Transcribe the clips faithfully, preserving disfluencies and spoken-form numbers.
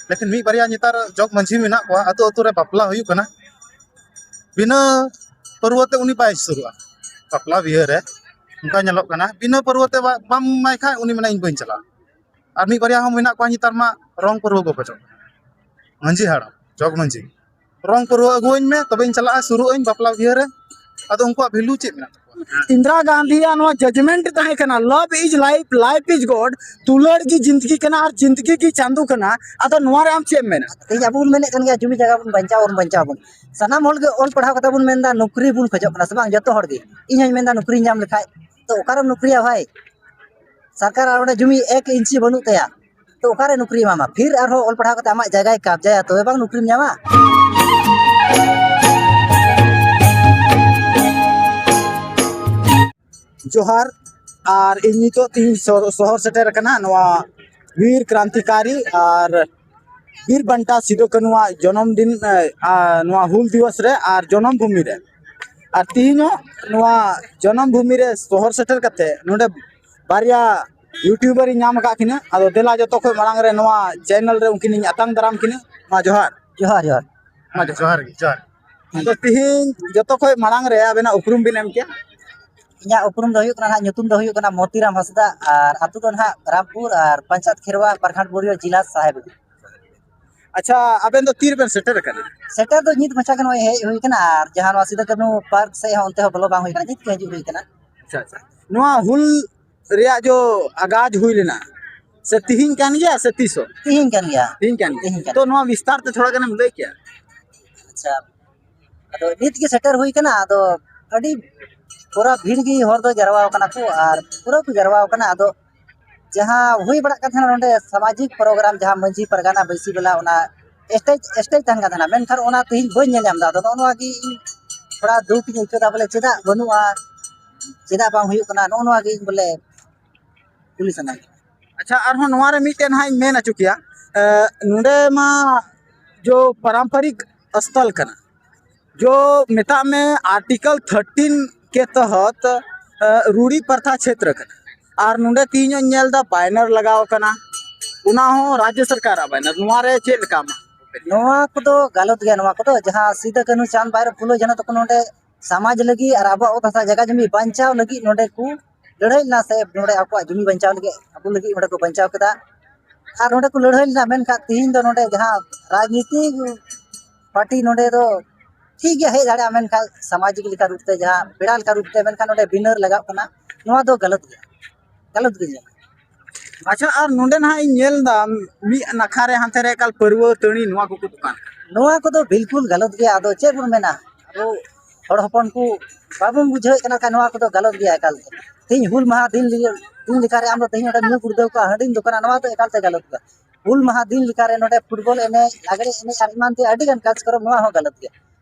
ᱞᱮᱠᱤᱱ ᱢᱤᱫ ᱵᱟᱨᱭᱟ ᱱᱮᱛᱟᱨ ᱡᱚᱜᱽ ᱢᱟᱹᱡᱷᱤ ᱢᱮᱱᱟᱜ ᱠᱚᱣᱟ, ᱟᱹᱛᱩ ᱟᱹᱛᱩ ᱨᱮ ᱵᱟᱯᱞᱟ ᱦᱩᱭᱩᱜ ᱠᱟᱱᱟ, ᱵᱤᱱᱟᱹ ᱯᱟᱹᱨᱣᱟᱹ ᱛᱮ ᱩᱱᱤ ᱵᱟᱭ ᱥᱩᱨᱩᱜᱼᱟ ᱵᱟᱯᱞᱟ ᱵᱤᱦᱟᱹ ᱨᱮ᱾ ᱚᱱᱠᱟ ᱧᱮᱞᱚᱜ ᱠᱟᱱᱟ, ᱵᱤᱱᱟᱹ ᱯᱟᱹᱨᱣᱟᱹ ᱛᱮ ᱵᱟ- ᱵᱟᱢ ᱮᱢᱟᱭ ᱠᱷᱟᱡ ᱩᱱᱤ ᱢᱮᱱᱟ, "ᱤᱧ ᱵᱟᱹᱧ ᱪᱟᱞᱟᱜᱼᱟ᱾" ᱟᱨ ᱢᱤᱫ ᱵᱟᱨᱭᱟ ᱦᱚᱸ ᱢᱮᱱᱟᱜ ᱠᱚᱣᱟ ᱱᱮᱛᱟᱨ ᱢᱟ ᱨᱚᱝ ᱯᱟᱹᱨᱣᱟᱹ ᱠᱚ ᱠᱷᱚᱡᱚᱜ ᱠᱟᱱᱟ᱾ ᱢᱟᱹᱡᱷᱤ ᱦᱟᱲᱟᱢ, ᱡᱚᱜᱽ ᱢᱟᱹᱡᱷᱤ, "ᱨᱚᱝ ᱯᱟᱹᱨᱣᱟᱹ ᱟᱹᱜᱩᱣᱟᱹᱧ ᱢᱮ, ᱛᱚᱵᱮᱧ ᱪᱟᱞᱟᱜᱼᱟ, ᱥᱩᱨᱩᱜ ᱟᱹᱧ ᱵᱟᱯᱞᱟ ᱵᱤᱦᱟᱹ ᱨᱮ᱾" ᱟᱫᱚ ᱩᱱᱠᱩᱣᱟᱜ ᱵᱷᱮᱞᱩ ᱪᱮᱫ ᱢᱮᱱᱟᱜ ᱛᱟᱠᱚᱣᱟ? ᱤᱱᱫᱨᱟ ᱜᱟᱱᱫᱷᱤᱭᱟᱜ ᱱᱚᱣᱟ ᱡᱟᱡᱽᱢᱮᱱᱴ ᱛᱟᱦᱮᱸ ᱠᱟᱱᱟ, "Love is life, life is God", ᱫᱩᱞᱟᱹᱲ ᱜᱮ ᱡᱤᱱᱫᱜᱤ ᱠᱟᱱᱟ ᱟᱨ ᱡᱤᱱᱫᱜᱤ ᱜᱮ ᱪᱟᱸᱫᱚ ᱠᱟᱱᱟ᱾ ᱟᱫᱚ ᱱᱚᱣᱟ ᱨᱮ ᱟᱢ ᱪᱮᱫ ᱮᱢ ᱢᱮᱱᱟ? ᱛᱮᱦᱮᱧ ᱟᱵᱚ ᱵᱚᱱ ᱢᱮᱱᱮᱫ ᱠᱟᱱ ᱜᱮᱭᱟ, ᱡᱩᱢᱤ ᱡᱟᱭᱜᱟ ᱵᱚᱱ ᱵᱟᱧᱪᱟᱣ, ᱵᱚᱱ ᱵᱟᱧᱪᱟᱣ ᱵᱚᱱ᱾ ᱥᱟᱱᱟᱢ ᱦᱚᱲ ᱜᱮ ᱚᱞ ᱯᱟᱲᱦᱟᱣ ᱠᱟᱛᱮ ᱵᱚᱱ ᱢᱮᱱᱫᱟ, ᱱᱚᱠᱨᱤ ᱵᱚᱱ ᱠᱷᱚᱡᱚᱜ ᱠᱟᱱᱟ, ᱥᱮ ᱵᱟᱝ? ᱡᱚᱛᱚ ᱦᱚᱲ ᱜᱮ᱾ ᱤᱧ ᱦᱚᱧ ᱢᱮᱱᱫᱟ, ᱱᱚᱠᱨᱤᱧ ᱧᱟᱢ ᱞᱮᱠᱷᱟᱡ᱾ ᱛᱚ ᱚᱠᱟᱨᱮᱢ ᱱᱚᱠᱨᱤᱭᱟ ᱵᱷᱟᱭ? ᱥᱚᱨᱠᱟᱨ ᱟᱨ ᱚᱸᱰᱮ ᱡᱩᱢᱤ ᱮᱠ ᱤᱧᱪᱤ ᱵᱟᱹᱱᱩᱜ ᱛᱟᱭᱟ, ᱛᱚ ᱚᱠᱟᱨᱮ ᱱᱚᱠᱨᱤ ᱮᱢᱟᱢᱟ? ᱯᱷᱤᱨ ᱟᱨᱦᱚᱸ ᱚᱞ ᱯᱟᱲᱦᱟᱣ ᱠᱟᱛᱮ ᱟᱢᱟᱜ ᱡᱟᱭᱜᱟᱭ ᱠᱟᱵᱡᱟᱭᱟ, ᱛᱚᱵᱮ ᱵᱟᱝ ᱱᱚᱠᱨᱤᱢ ᱧᱟᱢᱟ? ᱡᱚᱦᱟᱨ᱾ ᱟᱨ ᱤᱧ ᱱᱤᱛᱚᱜ ᱛᱤᱧ ᱥᱚᱦᱚᱨ, ᱥᱚᱦᱚᱨ ᱥᱮᱴᱮᱨ ᱟᱠᱟᱱᱟ ᱱᱚᱣᱟ ᱵᱤᱨ ᱠᱨᱟᱱᱛᱤᱠᱟᱨᱤ ᱟᱨ ᱵᱤᱨ ᱵᱟᱱᱴᱟ ᱥᱤᱫᱩ ᱠᱟᱹᱱᱩᱣᱟᱜ ᱡᱚᱱᱚᱢ ᱫᱤᱱ, ᱮ, ᱟ, ᱱᱚᱣᱟ ᱦᱩᱞ ᱫᱤᱵᱚᱥ ᱨᱮ ᱟᱨ ᱡᱚᱱᱚᱢ ᱵᱷᱩᱢᱤ ᱨᱮ᱾ ᱟᱨ ᱛᱤᱦᱤᱧ ᱦᱚᱸ ᱱᱚᱣᱟ ᱡᱚᱱᱚᱢ ᱵᱷᱩᱢᱤ ᱨᱮ ᱥᱚᱦᱚᱨ ᱥᱮᱴᱮᱨ ᱠᱟᱛᱮ ᱱᱚᱰᱮ ᱵᱟᱨᱭᱟ ᱭᱩᱴᱩᱵᱟᱨ ᱤᱧ ᱧᱟᱢ ᱟᱠᱟᱫ ᱠᱤᱱᱟ᱾ ᱟᱫᱚ ᱫᱮᱞᱟ, ᱡᱚᱛᱚ ᱠᱷᱚᱱ ᱢᱟᱲᱟᱝ ᱨᱮ ᱱᱚᱣᱟ ᱪᱮᱱᱮᱞ ᱨᱮ ᱩᱱᱠᱤᱱᱤᱧ ᱟᱛᱟᱝ ᱫᱟᱨᱟᱢ ᱠᱤᱱᱟ᱾ ᱢᱟ ᱡᱚᱦᱟᱨ᱾ ᱡᱚᱦᱟᱨ, ᱡᱚᱦᱟᱨ᱾ ᱢᱟ ᱡᱚᱦᱟᱨ᱾ ᱡᱚᱦᱟᱨ ᱜᱮ, ᱡᱚᱦᱟᱨ᱾ ᱟᱫᱚ ᱛᱤᱦᱤᱧ ᱡᱚᱛᱚ ᱠᱷᱚᱱ ᱢᱟᱲᱟᱝ ᱨᱮ ᱟᱵᱮᱱᱟᱜ ᱩᱯᱨᱩᱢ ᱵᱤᱱ ᱮᱢ ᱠᱮᱭᱟ? ᱤᱧᱟᱹᱜ ᱩᱯᱨᱩᱢ ᱫᱚ ᱦᱩᱭᱩᱜ ᱠᱟᱱᱟ ᱦᱟᱸᱜ, ᱧᱩᱛᱩᱢ ᱫᱚ ᱦᱩᱭᱩᱜ ᱠᱟᱱᱟ ᱢᱚᱛᱤᱨᱟᱢ ᱦᱟᱸᱥᱫᱟ ᱟᱨ ᱟᱹᱛᱩ ᱫᱚ ᱱᱟᱦᱟᱜ ᱨᱟᱢᱯᱩᱨ ᱟᱨ ᱯᱚᱧᱪᱟᱭᱮᱛ ᱠᱷᱮᱨᱣᱟ, ᱯᱨᱚᱠᱷᱚᱸᱰ ᱵᱳᱨᱤᱭᱚ, ᱡᱮᱞᱟ ᱥᱟᱦᱮᱵᱽ᱾ ᱟᱪᱪᱷᱟ, ᱟᱵᱮᱱ ᱫᱚ ᱛᱤ ᱨᱮᱵᱮᱱ ᱥᱮᱴᱮᱨ ᱟᱠᱟᱱᱟ? ᱥᱮᱴᱮᱨ ᱫᱚ ᱱᱤᱛ ᱢᱟᱪᱷᱟ ᱜᱮ ᱱᱚᱜᱼᱚᱭ ᱦᱮᱡ ᱦᱩᱭ ᱠᱟᱱᱟ, ᱟᱨ ᱡᱟᱦᱟᱸ ᱱᱚᱣᱟ ᱥᱤᱫᱩ ᱠᱟᱹᱱᱦᱩ ᱯᱟᱨᱠ ᱥᱮᱫ ᱦᱚᱸ ᱚᱱᱛᱮ ᱦᱚᱸ ᱵᱚᱞᱚ ᱵᱟᱝ ᱦᱩᱭ ᱠᱟᱱᱟ, ᱱᱤᱛ ᱜᱮ ᱦᱤᱡᱩᱜ ᱦᱩᱭ ᱠᱟᱱᱟ᱾ ᱟᱪᱪᱷᱟ, ᱟᱪᱪᱷᱟ᱾ ᱱᱚᱣᱟ ᱦᱩᱞ ᱨᱮᱭᱟᱜ ᱡᱚ ᱟᱜᱟᱡ ᱦᱩᱭ ᱞᱮᱱᱟ, ᱥᱮ ᱛᱤᱦᱤᱧ ᱠᱟᱱ ᱜᱮᱭᱟ ᱥᱮ ᱛᱤᱥᱚᱜ? ᱛᱤᱦᱤᱧ ᱠᱟᱱ ᱜᱮᱭᱟ᱾ ᱛᱤᱦᱤᱧ ᱠᱟᱱ ᱜᱮᱭᱟ᱾ ᱛᱤᱦᱤᱧ ᱠᱟᱱ ᱛᱚ ᱜᱮᱭᱟ᱾ ᱱᱚᱣᱟ ᱵᱤᱥᱛᱟᱨ ᱛᱮ ᱛᱷᱚᱲᱟ ᱜᱟᱱᱮᱢ ᱞᱟᱹᱭ ᱠᱮᱭᱟ? ᱟᱪᱪᱷᱟ, ᱟᱫᱚ ᱱᱤᱛ ᱜᱮ ᱥᱮᱴᱮᱨ ᱦᱩᱭ ᱠᱟᱱᱟ᱾ ᱟᱫᱚ ᱟᱹᱰᱤ ᱯᱩᱨᱟ ᱵᱷᱤᱲ ᱜᱮ ᱦᱚᱲ ᱫᱚ ᱡᱟᱨᱣᱟ ᱟᱠᱟᱱᱟ ᱠᱚ, ᱟᱨ ᱯᱩᱨᱟᱹ ᱠᱚ ᱡᱟᱨᱣᱟ ᱟᱠᱟᱱᱟ᱾ ᱟᱫᱚ ᱡᱟᱦᱟᱸ ᱦᱩᱭ ᱵᱟᱲᱟᱜ ᱠᱟᱱ ᱛᱟᱦᱮᱱᱟ ᱱᱚᱰᱮ ᱥᱟᱢᱟᱡᱤᱠ ᱯᱨᱳᱜᱨᱟᱢ, ᱡᱟᱦᱟᱸ ᱢᱟᱹᱡᱷᱤ ᱯᱟᱨᱜᱟᱱᱟ ᱵᱟᱹᱭᱥᱤ ᱵᱮᱞᱟ, ᱚᱱᱟ ᱥᱴᱮᱡᱽ, ᱥᱴᱮᱡᱽ ᱛᱟᱦᱮᱱ ᱠᱟᱱ ᱛᱟᱦᱮᱱᱟ, ᱢᱮᱱᱠᱷᱟᱱ ᱚᱱᱟ ᱛᱮᱦᱮᱧ ᱵᱟᱹᱧ ᱧᱮᱞ ᱧᱟᱢ ᱮᱫᱟ᱾ ᱟᱫᱚ ᱱᱚᱜᱼᱚ ᱱᱚᱣᱟ ᱜᱮ ᱤᱧ ᱛᱷᱚᱲᱟ ᱫᱩᱠ ᱤᱧ ᱟᱹᱭᱠᱟᱹᱣ ᱮᱫᱟ, ᱵᱚᱞᱮ ᱪᱮᱫᱟᱜ ᱵᱟᱹᱱᱩᱜᱼᱟ, ᱪᱮᱫᱟᱜ ᱵᱟᱝ ᱦᱩᱭᱩᱜ ᱠᱟᱱᱟ, ᱱᱚᱜᱼᱚ ᱱᱚᱣᱟ ᱜᱮ ᱤᱧ ᱵᱚᱞᱮ ᱠᱩᱞᱤ ᱥᱟᱱᱟᱧ ᱠᱟᱱᱟ᱾ ᱟᱪᱪᱷᱟ, ᱟᱨᱦᱚᱸ ᱱᱚᱣᱟ ᱨᱮ ᱢᱤᱫᱴᱮᱱ ᱦᱟᱸᱜ ᱤᱧ ᱢᱮᱱ ᱦᱚᱪᱚ ᱠᱮᱭᱟ᱾ ᱮ, ᱱᱚᱰᱮ ᱢᱟ ᱡᱚ ᱯᱟᱨᱟᱢᱯᱟᱨᱤᱠ ᱥᱛᱷᱚᱞ ᱠᱟᱱᱟ, ᱡᱚ ᱢᱮᱛᱟᱜ ᱢᱮ ᱟᱨᱴᱤᱠᱚᱞ ᱛᱷᱟᱨᱴᱤᱱ ᱠᱮ ᱛᱚᱦᱚᱛ, ᱮ, ᱨᱩᱲᱤ ᱯᱨᱚᱛᱷᱟ ᱪᱷᱮᱛᱨᱚ ᱠᱟᱱᱟ᱾ ᱟᱨ ᱱᱚᱰᱮ ᱛᱤᱦᱤᱧ ᱦᱚᱸᱧ ᱧᱮᱞ ᱮᱫᱟ ᱵᱟᱭᱱᱟᱨ ᱞᱟᱜᱟᱣ ᱟᱠᱟᱱᱟ, ᱚᱱᱟ ᱦᱚᱸ ᱨᱟᱡᱽᱡᱚ ᱥᱚᱨᱠᱟᱨᱟᱜ ᱵᱟᱭᱱᱟ᱾ ᱱᱚᱣᱟ ᱨᱮ ᱪᱮᱫ ᱞᱮᱠᱟ ᱟᱢᱟᱜ opinion? ᱱᱚᱣᱟ ᱠᱚᱫᱚ ᱜᱟᱞᱚᱛ ᱜᱮᱭᱟ᱾ ᱱᱚᱣᱟ ᱠᱚᱫᱚ ᱡᱟᱦᱟᱸ ᱥᱤᱫᱩ ᱠᱟᱹᱱᱦᱩ ᱪᱟᱸᱫᱽ ᱵᱷᱟᱭᱨᱳ ᱯᱷᱩᱞᱳ ᱡᱷᱟᱱᱳ ᱛᱟᱠᱚ ᱱᱚᱰᱮ ᱥᱚᱢᱟᱡᱽ ᱞᱟᱹᱜᱤᱫ ᱟᱨ ᱟᱵᱚᱣᱟᱜ ᱚᱛ ᱦᱟᱥᱟ ᱡᱟᱭᱜᱟ ᱡᱚᱢᱤ ᱵᱟᱧᱪᱟᱣ ᱞᱟᱹᱜᱤᱫ ᱱᱚᱰᱮ ᱠᱚ ᱞᱟᱹᱲᱦᱟᱹᱭ ᱞᱮᱱᱟ, ᱥᱮ ᱱᱚᱰᱮ ᱟᱠᱚᱣᱟᱜ ᱡᱚᱢᱤ ᱵᱟᱧᱪᱟᱣ ᱞᱟᱹᱜᱤᱫ ᱟᱵᱚ ᱞᱟᱹᱜᱤᱫ ᱱᱚᱰᱮ ᱠᱚ ᱵᱟᱧᱪᱟᱣ ᱠᱮᱫᱟ᱾ ᱟᱨ ᱱᱚᱰᱮ ᱠᱚ ᱞᱟᱹᱲᱦᱟᱹᱭ ᱞᱮᱱᱟ, ᱢᱮᱱᱠᱷᱟᱱ ᱛᱤᱦᱤᱧ ᱫᱚ ᱱᱚᱰᱮ ᱡᱟᱦᱟᱸ ᱨᱟᱡᱽᱱᱤᱛᱤ ᱯᱟᱨᱴᱤ ᱱᱚᱰᱮ ᱫᱚ ᱴᱷᱤᱠ ᱜᱮ ᱦᱮᱡ ᱫᱟᱲᱮᱭᱟᱜᱼᱟ, ᱢᱮᱱᱠᱷᱟᱱ ᱥᱟᱢᱟᱡᱤᱠ ᱞᱮᱠᱟ ᱨᱩᱯ ᱛᱮ, ᱡᱟᱦᱟᱸ ᱯᱮᱲᱟ ᱞᱮᱠᱟ ᱨᱩᱯ ᱛᱮ, ᱢᱮᱱᱠᱷᱟᱱ ᱱᱚᱰᱮ ᱵᱤᱱᱟᱨ ᱞᱟᱜᱟᱜ ᱠᱟᱱᱟ, ᱱᱚᱣᱟ ᱫᱚ ᱜᱟᱞᱚᱛ ᱜᱮᱭᱟ, ᱜᱟᱞᱚᱛ ᱜᱮ ᱧᱮᱞᱚᱜ᱾ ᱟᱪᱪᱷᱟ, ᱟᱨ ᱱᱚᱰᱮ ᱱᱟᱦᱟᱜ ᱤᱧ ᱧᱮᱞ ᱮᱫᱟ, ᱢᱤᱫ ᱱᱟᱠᱷᱟ ᱨᱮ ᱦᱟᱱᱛᱮ ᱨᱮ ᱮᱠᱟᱞ ᱯᱟᱹᱨᱣᱟᱹ ᱛᱟᱹᱲᱤ ᱱᱚᱣᱟ ᱠᱚᱠᱚ ᱫᱚᱠᱟᱱ ᱠᱟᱱᱟ᱾ ᱱᱚᱣᱟ ᱠᱚᱫᱚ ᱵᱤᱞᱠᱩᱞ ᱜᱟᱞᱚᱛ ᱜᱮᱭᱟ᱾ ᱟᱫᱚ ᱪᱮᱫ ᱵᱚᱱ ᱢᱮᱱᱟ, ᱟᱵᱚ ᱦᱚᱲ ᱦᱚᱯᱚᱱ ᱠᱚ ᱵᱟᱵᱚᱱ ᱵᱩᱡᱷᱟᱹᱣᱮᱫ ᱠᱟᱱᱟ ᱠᱷᱟᱱ ᱱᱚᱣᱟ ᱠᱚᱫᱚ ᱜᱟᱞᱚᱛ ᱜᱮᱭᱟ ᱮᱠᱟᱞ ᱛᱮ᱾ ᱛᱮᱦᱮᱧ ᱦᱩᱞ ᱢᱟᱦᱟ ᱫᱤᱱ ᱞᱤᱭᱟᱹ-, ᱫᱤᱱ ᱞᱮᱠᱟᱨᱮ ᱟᱢ ᱫᱚ ᱛᱮᱦᱮᱧ ᱚᱸᱰᱮ ᱧᱩ ᱜᱩᱲᱫᱟᱹᱣ ᱠᱚᱜᱼᱟ, ᱦᱟᱺᱰᱤᱧ ᱫᱚᱠᱟᱱᱟ, ᱱᱚᱣᱟ ᱫᱚ ᱮᱠᱟᱞ ᱛᱮ ᱜᱟᱞᱚᱛ ᱜᱮᱭᱟ᱾ ᱦᱩᱞ ᱢᱟᱦᱟ ᱫᱤᱱ ᱞᱮᱠᱟᱨᱮ ᱱᱚᱰᱮ ᱯᱷᱩᱴᱵᱚᱞ ᱮᱱᱮᱡ, ᱞᱟᱜᱽᱲᱮ ᱮᱱᱮᱡ ᱟᱨ ᱮᱢᱟᱱ ᱛᱮ ᱟᱹᱰᱤ ᱜᱟᱱ ᱠᱟᱨᱡᱚᱠᱨᱚᱢ, ᱱᱚᱣᱟ ᱦᱚᱸ ᱜᱟᱞᱚᱛ ᱜᱮᱭᱟ᱾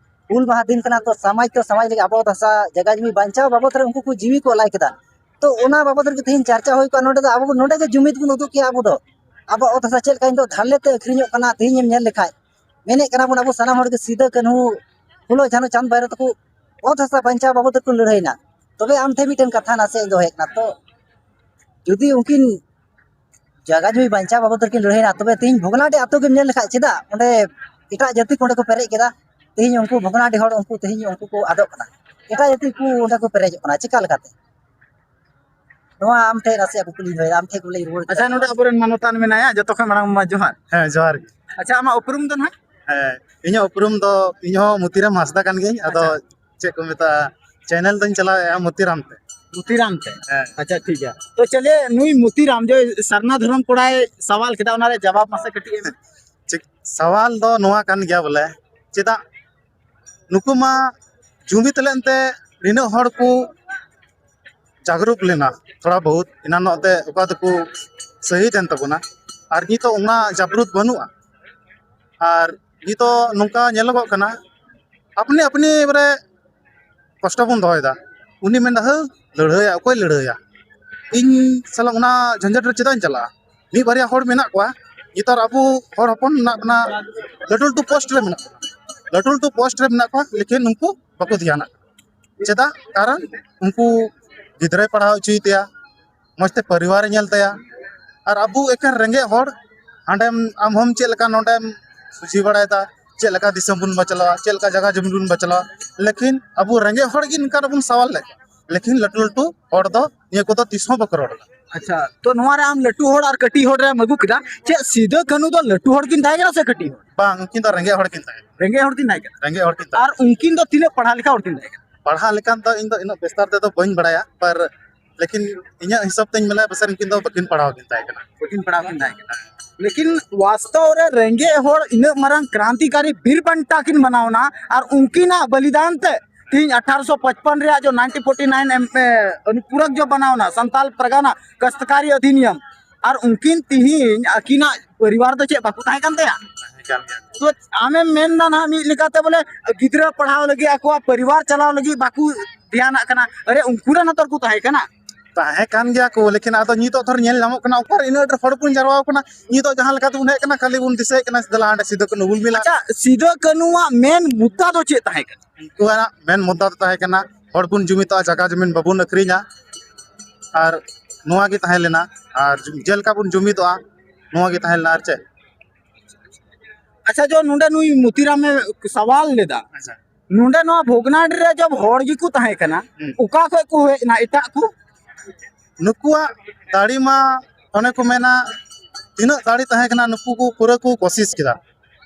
ᱦᱩᱞ ᱢᱟᱦᱟ ᱫᱤᱱ ᱠᱟᱱᱟ, ᱛᱚ ᱥᱚᱢᱟᱡᱽ ᱛᱚ ᱥᱚᱢᱟᱡᱽ ᱞᱟᱹᱜᱤᱫ ᱟᱵᱚ ᱵᱷᱟᱥᱟ ᱡᱟᱭᱜᱟ ᱡᱩᱢᱤ ᱵᱟᱧᱪᱟᱣ ᱵᱟᱵᱚᱫ ᱨᱮ ᱩᱱᱠᱩ ᱠᱚ ᱡᱤᱣᱤ ᱠᱚ ᱟᱞᱟᱭ ᱠᱮᱫᱟ᱾ ᱛᱚ ᱚᱱᱟ ᱵᱟᱵᱚᱫ ᱨᱮᱜᱮ ᱛᱮᱦᱮᱧ ᱪᱟᱨᱪᱟ ᱦᱩᱭ ᱠᱚᱜᱼᱟ ᱱᱚᱰᱮ ᱫᱚ, ᱟᱵᱚ ᱱᱚᱰᱮ ᱜᱮ ᱡᱩᱢᱤᱫ ᱵᱚᱱ ᱩᱫᱩᱜ ᱠᱮᱭᱟ᱾ ᱟᱵᱚ ᱫᱚ ᱟᱵᱚᱣᱟᱜ ᱚᱛ ᱦᱟᱥᱟ ᱪᱮᱫ ᱞᱮᱠᱟ ᱱᱤᱛᱚᱜ ᱫᱷᱟᱨᱞᱮ ᱛᱮ ᱟᱹᱠᱷᱨᱤᱧᱚᱜ ᱠᱟᱱᱟ, ᱛᱮᱦᱮᱧ ᱮᱢ ᱧᱮᱞ ᱞᱮᱠᱷᱟᱡ ᱢᱮᱱᱮᱫ ᱠᱟᱱᱟ ᱵᱚᱱ ᱟᱵᱚ ᱥᱟᱱᱟᱢ ᱦᱚᱲ ᱜᱮ ᱥᱤᱫᱟᱹ ᱠᱟᱹᱱᱦᱩ ᱯᱷᱩᱞᱳ ᱡᱷᱟᱱᱳ ᱪᱟᱸᱫᱽ ᱵᱷᱟᱭᱨᱳ ᱛᱟᱠᱚ ᱚᱛ ᱦᱟᱥᱟ ᱵᱟᱧᱪᱟᱣ ᱵᱟᱵᱚᱫ ᱛᱮᱠᱚ ᱞᱟᱹᱲᱦᱟᱹᱭᱱᱟ᱾ ᱛᱚᱵᱮ ᱟᱢ ᱴᱷᱮᱱ ᱢᱤᱫᱴᱮᱱ ᱠᱟᱛᱷᱟ ᱱᱟᱥᱮ ᱤᱧ ᱫᱚᱦᱚᱭᱮᱫ ᱠᱟᱱᱟ, ᱛᱚ ᱡᱩᱫᱤ ᱩᱱᱠᱤᱱ ᱡᱟᱭᱜᱟ ᱡᱩᱢᱤ ᱵᱟᱧᱪᱟᱣ ᱵᱟᱵᱚᱫ ᱨᱮᱠᱤᱱ ᱞᱟᱹᱲᱦᱟᱹᱭᱱᱟ, ᱛᱚᱵᱮ ᱛᱮᱦᱮᱧ ᱵᱷᱚᱜᱽᱱᱟᱰᱤ ᱟᱛᱳ ᱜᱮᱢ ᱧᱮᱞ ᱞᱮᱠᱷᱟᱡ ᱪᱮᱫᱟᱜ ᱚᱸᱰᱮ ᱮᱴᱟᱜ ᱡᱟᱹᱛᱤ ᱠᱚ ᱚᱸᱰᱮ ᱠᱚ ᱯᱮᱨᱮᱡ ᱠᱮᱫᱟ? ᱛᱮᱦᱮᱧ ᱩᱱᱠᱩ ᱵᱷᱚᱜᱽᱱᱟᱰᱤ ᱦᱚᱲ ᱩᱱᱠᱩ ᱛᱮᱦᱮᱧ ᱩᱱᱠᱩ ᱠᱚ ᱟᱫᱚᱜ ᱠᱟᱱᱟ, ᱮᱴᱟᱜ ᱡᱟᱹᱛᱤ ᱠᱚ ᱚᱸᱰᱮ ᱠᱚ ᱯᱮᱨᱮᱡᱚᱜ ᱠᱟᱱᱟ᱾ ᱪᱮᱠᱟ ᱞᱮᱠᱟᱛᱮ? ᱱᱚᱣᱟ ᱟᱢ ᱴᱷᱮᱱ ᱱᱟᱥᱮᱭᱟᱜ ᱠᱩᱠᱞᱤᱧ ᱫᱚᱦᱚᱭᱮᱫᱟ, ᱟᱢ ᱴᱷᱮᱱ ᱠᱩᱠᱞᱤᱧ ᱨᱩᱣᱟᱹᱲ ᱟᱪᱪᱷᱟ, ᱠᱮᱫᱟ᱾ ᱱᱚᱰᱮ ᱟᱵᱚᱨᱮᱱ ᱢᱟᱱᱚᱛᱟᱱ ᱢᱮᱱᱟᱭᱟ, ᱡᱚᱛᱚ ᱠᱷᱚᱱ ᱢᱟᱲᱟᱝ ᱢᱟ ᱡᱚᱦᱟᱨ᱾ ᱦᱮᱸ, ᱡᱚᱦᱟᱨ ᱜᱮ᱾ ᱟᱪᱪᱷᱟ, ᱟᱢᱟᱜ ᱩᱯᱨᱩᱢ ᱫᱚ ᱱᱟᱦᱟᱜ? ᱦᱮᱸ, ᱤᱧᱟᱹᱜ ᱩᱯᱨᱩᱢ ᱫᱚ, ᱤᱧ ᱦᱚᱸ ᱢᱩᱛᱤᱨᱟᱢ ᱦᱟᱸᱥᱫᱟ ᱠᱟᱱ ᱜᱤᱭᱟᱹᱧ᱾ ᱟᱫᱚ ᱟᱪᱪᱷᱟ᱾ ᱪᱮᱫ ᱠᱚ ᱢᱮᱛᱟᱜᱼᱟ, ᱪᱮᱱᱮᱞ ᱫᱚᱧ ᱪᱟᱞᱟᱣᱮᱫᱼᱟ ᱢᱩᱛᱤᱨᱟᱢ ᱛᱮ᱾ ᱢᱩᱛᱤᱨᱟᱢ ᱛᱮ? ᱦᱮᱸ᱾ ᱟᱪᱪᱷᱟ, ᱴᱷᱤᱠ ᱜᱮᱭᱟ᱾ ᱛᱚ ᱪᱚᱞᱤᱭᱮ, ᱱᱩᱭ ᱢᱩᱛᱤᱨᱟᱢ ᱡᱮ ᱥᱟᱨᱱᱟ ᱫᱷᱚᱨᱚᱢ ᱠᱚᱲᱟᱭ ᱥᱟᱣᱟᱞ ᱠᱮᱫᱟ, ᱚᱱᱟ ᱨᱮ ᱡᱟᱣᱟᱵ ᱢᱟᱥᱮ ᱠᱟᱹᱴᱤᱡ ᱮᱢ᱾ ᱪᱮᱫ ᱥᱟᱣᱟᱞ ᱫᱚ ᱱᱚᱣᱟ ᱠᱟᱱ ᱜᱮᱭᱟ ᱵᱚᱞᱮ, ᱪᱮᱫᱟᱜ ᱱᱩᱠᱩ ᱢᱟ ᱡᱩᱢᱤᱫ ᱞᱮᱱᱛᱮ ᱱᱤᱱᱟᱹᱜ ᱦᱚᱲ ᱠᱚ ᱡᱟᱜᱽᱨᱩᱠ ᱞᱮᱱᱟ, ᱛᱷᱚᱲᱟ ᱵᱚᱦᱩᱛ ᱮᱱᱟᱱᱚᱜ ᱛᱮ ᱚᱠᱟ ᱫᱚᱠᱚ ᱥᱟᱹᱦᱤᱫ ᱮᱱ ᱛᱟᱵᱚᱱᱟ᱾ ᱟᱨ ᱱᱤᱛᱚᱜ ᱚᱱᱟ ᱡᱟᱵᱽᱨᱩᱛ ᱵᱟᱹᱱᱩᱜᱼᱟ᱾ ᱟᱨ ᱱᱤᱛᱚᱜ ᱱᱚᱝᱠᱟ ᱧᱮᱞᱚᱜᱚᱜ ᱠᱟᱱᱟ, ᱟᱯᱱᱤ ᱟᱯᱱᱤ ᱵᱚᱞᱮ ᱠᱚᱥᱴᱚ ᱵᱚᱱ ᱫᱚᱦᱚᱭᱮᱫᱟ᱾ ᱩᱱᱤ ᱢᱮᱱᱫᱟ, "ᱦᱟᱹ, ᱞᱟᱹᱲᱦᱟᱹᱭᱟ, ᱚᱠᱚᱭ ᱞᱟᱹᱲᱦᱟᱹᱭᱟ? ᱤᱧ ᱥᱟᱞᱟᱜ ᱚᱱᱟ ᱡᱷᱟᱧᱡᱟᱴ ᱨᱮ ᱪᱮᱫᱟᱜ ᱤᱧ ᱪᱟᱞᱟᱜᱼᱟ?" ᱢᱤᱫ ᱵᱟᱨᱭᱟ ᱦᱚᱲ ᱢᱮᱱᱟᱜ ᱠᱚᱣᱟ, ᱱᱮᱛᱟᱨ ᱟᱵᱚ ᱦᱚᱲ ᱦᱚᱯᱚᱱ ᱢᱮᱱᱟᱜ ᱵᱚᱱᱟ, ᱞᱟᱹᱴᱩ ᱞᱟᱹᱴᱩ ᱯᱳᱥᱴ ᱨᱮ ᱢᱮᱱᱟᱜ ᱵᱚᱱᱟ, ᱞᱟᱹᱴᱩ ᱞᱟᱹᱴᱩ ᱯᱳᱥᱴ ᱨᱮ ᱢᱮᱱᱟᱜ ᱠᱚᱣᱟ, ᱞᱮᱠᱤᱱ ᱩᱱᱠᱩ ᱵᱟᱠᱚ ᱫᱷᱮᱭᱟᱱᱟᱜ ᱠᱟᱱᱟ᱾ ᱪᱮᱫᱟᱜ? ᱠᱟᱨᱚᱱ ᱩᱱᱠᱩ ᱜᱤᱫᱽᱨᱟᱹᱭ ᱯᱟᱲᱦᱟᱣ ᱦᱚᱪᱚᱭ ᱛᱟᱭᱟ, ᱢᱚᱡᱽ ᱛᱮ ᱯᱚᱨᱤᱵᱟᱨᱮ ᱧᱮᱞ ᱛᱟᱭᱟ, ᱟᱨ ᱟᱵᱚ ᱮᱠᱮᱱ ᱨᱮᱸᱜᱮᱡ ᱦᱚᱲ ᱦᱟᱸᱰᱮᱢ ᱟᱢ ᱦᱚᱸᱢ ᱪᱮᱫ ᱞᱮᱠᱟ ᱱᱚᱰᱮᱢ ᱥᱚᱡᱷᱮ ᱵᱟᱲᱟᱭᱮᱫᱟ, ᱪᱮᱫ ᱞᱮᱠᱟ ᱫᱤᱥᱚᱢ ᱵᱚᱱ ᱵᱟᱪᱞᱟᱣᱟ, ᱪᱮᱫ ᱞᱮᱠᱟ ᱡᱟᱭᱜᱟ ᱡᱚᱢᱤ ᱵᱚᱱ ᱵᱟᱪᱞᱟᱣᱟ᱾ ᱞᱮᱠᱤᱱ ᱟᱵᱚ ᱨᱮᱸᱜᱮᱡ ᱦᱚᱲ ᱜᱮ ᱱᱚᱝᱠᱟ ᱨᱮᱵᱚᱱ ᱥᱟᱣᱟᱞ ᱞᱮᱫ ᱠᱚᱣᱟ᱾ ᱞᱮᱠᱤᱱ ᱞᱟᱹᱴᱩ ᱞᱟᱹᱴᱩ ᱦᱚᱲ ᱫᱚ ᱱᱤᱭᱟᱹ ᱠᱚᱫᱚ ᱛᱤᱥ ᱦᱚᱸ ᱵᱟᱠᱚ ᱨᱚᱲ ᱮᱫᱟ᱾ ᱟᱪᱪᱷᱟ, ᱛᱚ ᱱᱚᱣᱟ ᱨᱮ ᱟᱢ ᱞᱟᱹᱴᱩ ᱦᱚᱲ ᱟᱨ ᱠᱟᱹᱴᱤᱡ ᱦᱚᱲ ᱨᱮᱢ ᱟᱹᱜᱩ ᱠᱮᱫᱟ, ᱪᱮᱫ ᱥᱤᱫᱟᱹ ᱠᱟᱹᱱᱦᱩ ᱫᱚ ᱞᱟᱹᱴᱩ ᱦᱚᱲ ᱠᱤᱱ ᱛᱟᱦᱮᱸ ᱠᱟᱱᱟ ᱥᱮ ᱠᱟᱹᱴᱤᱡ ᱦᱚᱲ? ᱵᱟᱝ, ᱩᱱᱠᱤᱱ ᱫᱚ ᱨᱮᱸᱜᱮᱡ ᱦᱚᱲ ᱠᱤᱱ ᱛᱟᱦᱮᱸ ᱠᱟᱱᱟ᱾ ᱨᱮᱸᱜᱮᱡ ᱦᱚᱲ ᱠᱤᱱ ᱛᱟᱦᱮᱸ ᱠᱟᱱᱟ᱾ ᱟᱨ ᱩᱱᱠᱤᱱ ᱫᱚ ᱛᱤᱱᱟᱹᱜ ᱯᱟᱲᱦᱟᱣ ᱞᱮᱠᱷᱟ ᱦᱚᱲ ᱠᱤᱱ ᱛᱟᱦᱮᱸ ᱠᱟᱱᱟ? ᱯᱟᱲᱦᱟᱣ ᱞᱮᱠᱟᱱ ᱫᱚ ᱤᱧ ᱫᱚ ᱤᱱᱟᱹᱜ ᱵᱤᱥᱛᱟᱨ ᱛᱮᱫᱚ ᱵᱟᱹᱧ ᱵᱟᱲᱟᱭᱟ, ᱯᱟᱨ ᱞᱮᱠᱤᱱ ᱤᱧᱟᱹᱜ ᱦᱤᱥᱟᱹᱵ ᱛᱮᱧ ᱢᱮᱱᱟ ᱯᱟᱥᱮᱡ ᱩᱱᱠᱤᱱ ᱫᱚ ᱵᱟᱹᱠᱤᱱ ᱯᱟᱲᱦᱟᱣ ᱠᱤᱱ ᱛᱟᱦᱮᱸ ᱠᱟᱱᱟ᱾ ᱵᱟᱹᱠᱤᱱ ᱯᱟᱲᱦᱟᱣ ᱠᱤᱱ ᱛᱟᱦᱮᱸ ᱠᱟᱱᱟ᱾ ᱞᱮᱠᱤᱱ ᱵᱟᱥᱛᱚᱵ ᱨᱮ ᱨᱮᱸᱜᱮᱡ ᱦᱚᱲ ᱤᱱᱟᱹᱜ ᱢᱟᱨᱟᱝ ᱠᱨᱟᱱᱛᱤᱠᱟᱨᱤ ᱵᱤᱨ ᱵᱟᱱᱴᱟ ᱠᱤᱱ ᱵᱮᱱᱟᱣ ᱮᱱᱟ, ᱟᱨ ᱩᱱᱠᱤᱱᱟᱜ ᱵᱚᱞᱤᱫᱟᱱ ᱛᱮ ᱛᱤᱦᱤᱧ ᱟᱴᱷᱟᱨᱚᱥᱚ ᱯᱟᱸᱪᱯᱟᱱ ᱨᱮᱭᱟᱜ ᱡᱚ ᱱᱟᱭᱤᱱᱴᱤᱱ ᱯᱷᱳᱨᱴᱤ ᱱᱟᱭᱤᱱ ᱮᱢ, ᱮ, ᱚᱱᱩᱯᱩᱨᱚᱠ ᱡᱚ ᱵᱮᱱᱟᱣ ᱮᱱᱟ, ᱥᱟᱱᱛᱟᱞ ᱯᱟᱨᱜᱟᱱᱟ ᱠᱟᱥᱛᱠᱟᱨᱤ ᱚᱫᱷᱤᱱᱤᱭᱚᱢ, ᱟᱨ ᱩᱱᱠᱤᱱ ᱛᱤᱦᱤᱧ ᱟᱹᱠᱤᱱᱟᱜ ᱯᱚᱨᱤᱵᱟᱨ ᱫᱚ ᱪᱮᱫ ᱵᱟᱠᱚ ᱛᱟᱦᱮᱸ ᱠᱟᱱ ᱛᱟᱭᱟ? ᱛᱟᱦᱮᱸ ᱠᱟᱱ ᱜᱮᱭᱟ᱾ ᱛᱚ ᱟᱢᱮᱢ ᱢᱮᱱᱫᱟ ᱱᱟᱦᱟᱜ ᱢᱤᱫ ᱞᱮᱠᱟᱛᱮ ᱵᱚᱞᱮ ᱜᱤᱫᱽᱨᱟᱹ ᱯᱟᱲᱦᱟᱣ ᱞᱟᱹᱜᱤᱫ, ᱟᱠᱚᱣᱟᱜ ᱯᱚᱨᱤᱵᱟᱨ ᱪᱟᱞᱟᱣ ᱞᱟᱹᱜᱤᱫ ᱵᱟᱠᱚ ᱫᱷᱮᱭᱟᱱᱟᱜ ᱠᱟᱱᱟ᱾ ᱟᱨᱮ, ᱩᱱᱠᱩ ᱨᱮᱱ ᱦᱚᱸᱛᱚ ᱠᱚ ᱛᱟᱦᱮᱸ ᱠᱟᱱᱟ᱾ ᱛᱟᱦᱮᱸ ᱠᱟᱱ ᱜᱮᱭᱟ ᱠᱚ, ᱞᱮᱠᱤᱱ ᱟᱫᱚ ᱱᱤᱛᱚᱜ ᱫᱷᱚᱨ ᱧᱮᱞ ᱧᱟᱢᱚᱜ ᱠᱟᱱᱟ, ᱚᱠᱟᱨᱮ ᱤᱱᱟᱹᱜ ᱰᱷᱮᱨ ᱦᱚᱲ ᱵᱚᱱ ᱡᱟᱨᱣᱟ ᱠᱟᱱᱟ? ᱱᱤᱛᱚᱜ ᱡᱟᱦᱟᱸ ᱞᱮᱠᱟ ᱛᱮᱵᱚᱱ ᱦᱮᱡ ᱠᱟᱱᱟ, ᱠᱷᱟᱹᱞᱤ ᱵᱚᱱ ᱫᱤᱥᱟᱹᱭᱮᱫ ᱠᱟᱱᱟ ᱫᱮᱞᱟ ᱦᱟᱸᱰᱮ ᱥᱤᱫᱩ ᱠᱟᱹᱱᱦᱩ ᱦᱩᱞ ᱢᱮᱞᱟ᱾ ᱟᱪᱪᱷᱟ, ᱥᱤᱫᱩ ᱠᱟᱹᱱᱦᱩᱣᱟᱜ ᱢᱮᱱ ᱢᱩᱫᱽᱫᱟ ᱫᱚ ᱪᱮᱫ ᱛᱟᱦᱮᱸ ᱠᱟᱱᱟ? ᱩᱱᱠᱩᱣᱟᱜ ᱢᱮᱱ ᱢᱩᱫᱽᱫᱟ ᱫᱚ ᱛᱟᱦᱮᱸ ᱠᱟᱱᱟ, ᱦᱚᱲ ᱵᱚᱱ ᱡᱩᱢᱤᱫᱚᱜᱼᱟ, ᱡᱟᱭᱜᱟ ᱡᱚᱢᱤᱱ ᱵᱟᱵᱚᱱ ᱟᱹᱠᱷᱨᱤᱧᱟ, ᱟᱨ ᱱᱚᱣᱟ ᱜᱮ ᱛᱟᱦᱮᱸ ᱞᱮᱱᱟ᱾ ᱟᱨ ᱡᱮᱞᱮᱠᱟ ᱵᱚᱱ ᱡᱩᱢᱤᱫᱚᱜᱼᱟ, ᱱᱚᱣᱟ ᱜᱮ ᱛᱟᱦᱮᱸ ᱞᱮᱱᱟ᱾ ᱟᱨ ᱪᱮᱫ? ᱟᱪᱪᱷᱟ, ᱡᱚ ᱱᱚᱰᱮ ᱱᱩᱭ ᱢᱚᱛᱤᱨᱟᱢᱮ ᱥᱟᱣᱟᱞ ᱞᱮᱫᱟ, ᱟᱪᱪᱷᱟ᱾ ᱱᱚᱰᱮ ᱱᱚᱣᱟ ᱵᱷᱚᱜᱽᱱᱟᱰᱤ ᱨᱮ ᱡᱚᱵ ᱦᱚᱲ ᱜᱮᱠᱚ ᱛᱟᱦᱮᱸ ᱠᱟᱱᱟ, ᱦᱩᱸ᱾ ᱚᱠᱟ ᱠᱷᱚᱡ ᱠᱚ ᱦᱮᱡ ᱮᱱᱟ ᱮᱴᱟᱜ ᱠᱚ? ᱱᱩᱠᱩᱣᱟᱜ ᱫᱟᱲᱮ ᱢᱟ, ᱚᱱᱮ ᱠᱚ ᱢᱮᱱᱟ, ᱛᱤᱱᱟᱹᱜ ᱫᱟᱲᱮ ᱛᱟᱦᱮᱸ ᱠᱟᱱᱟ, ᱱᱩᱠᱩ ᱠᱚ ᱯᱩᱨᱟᱹ ᱠᱚ ᱠᱳᱥᱤᱥ ᱠᱮᱫᱟ,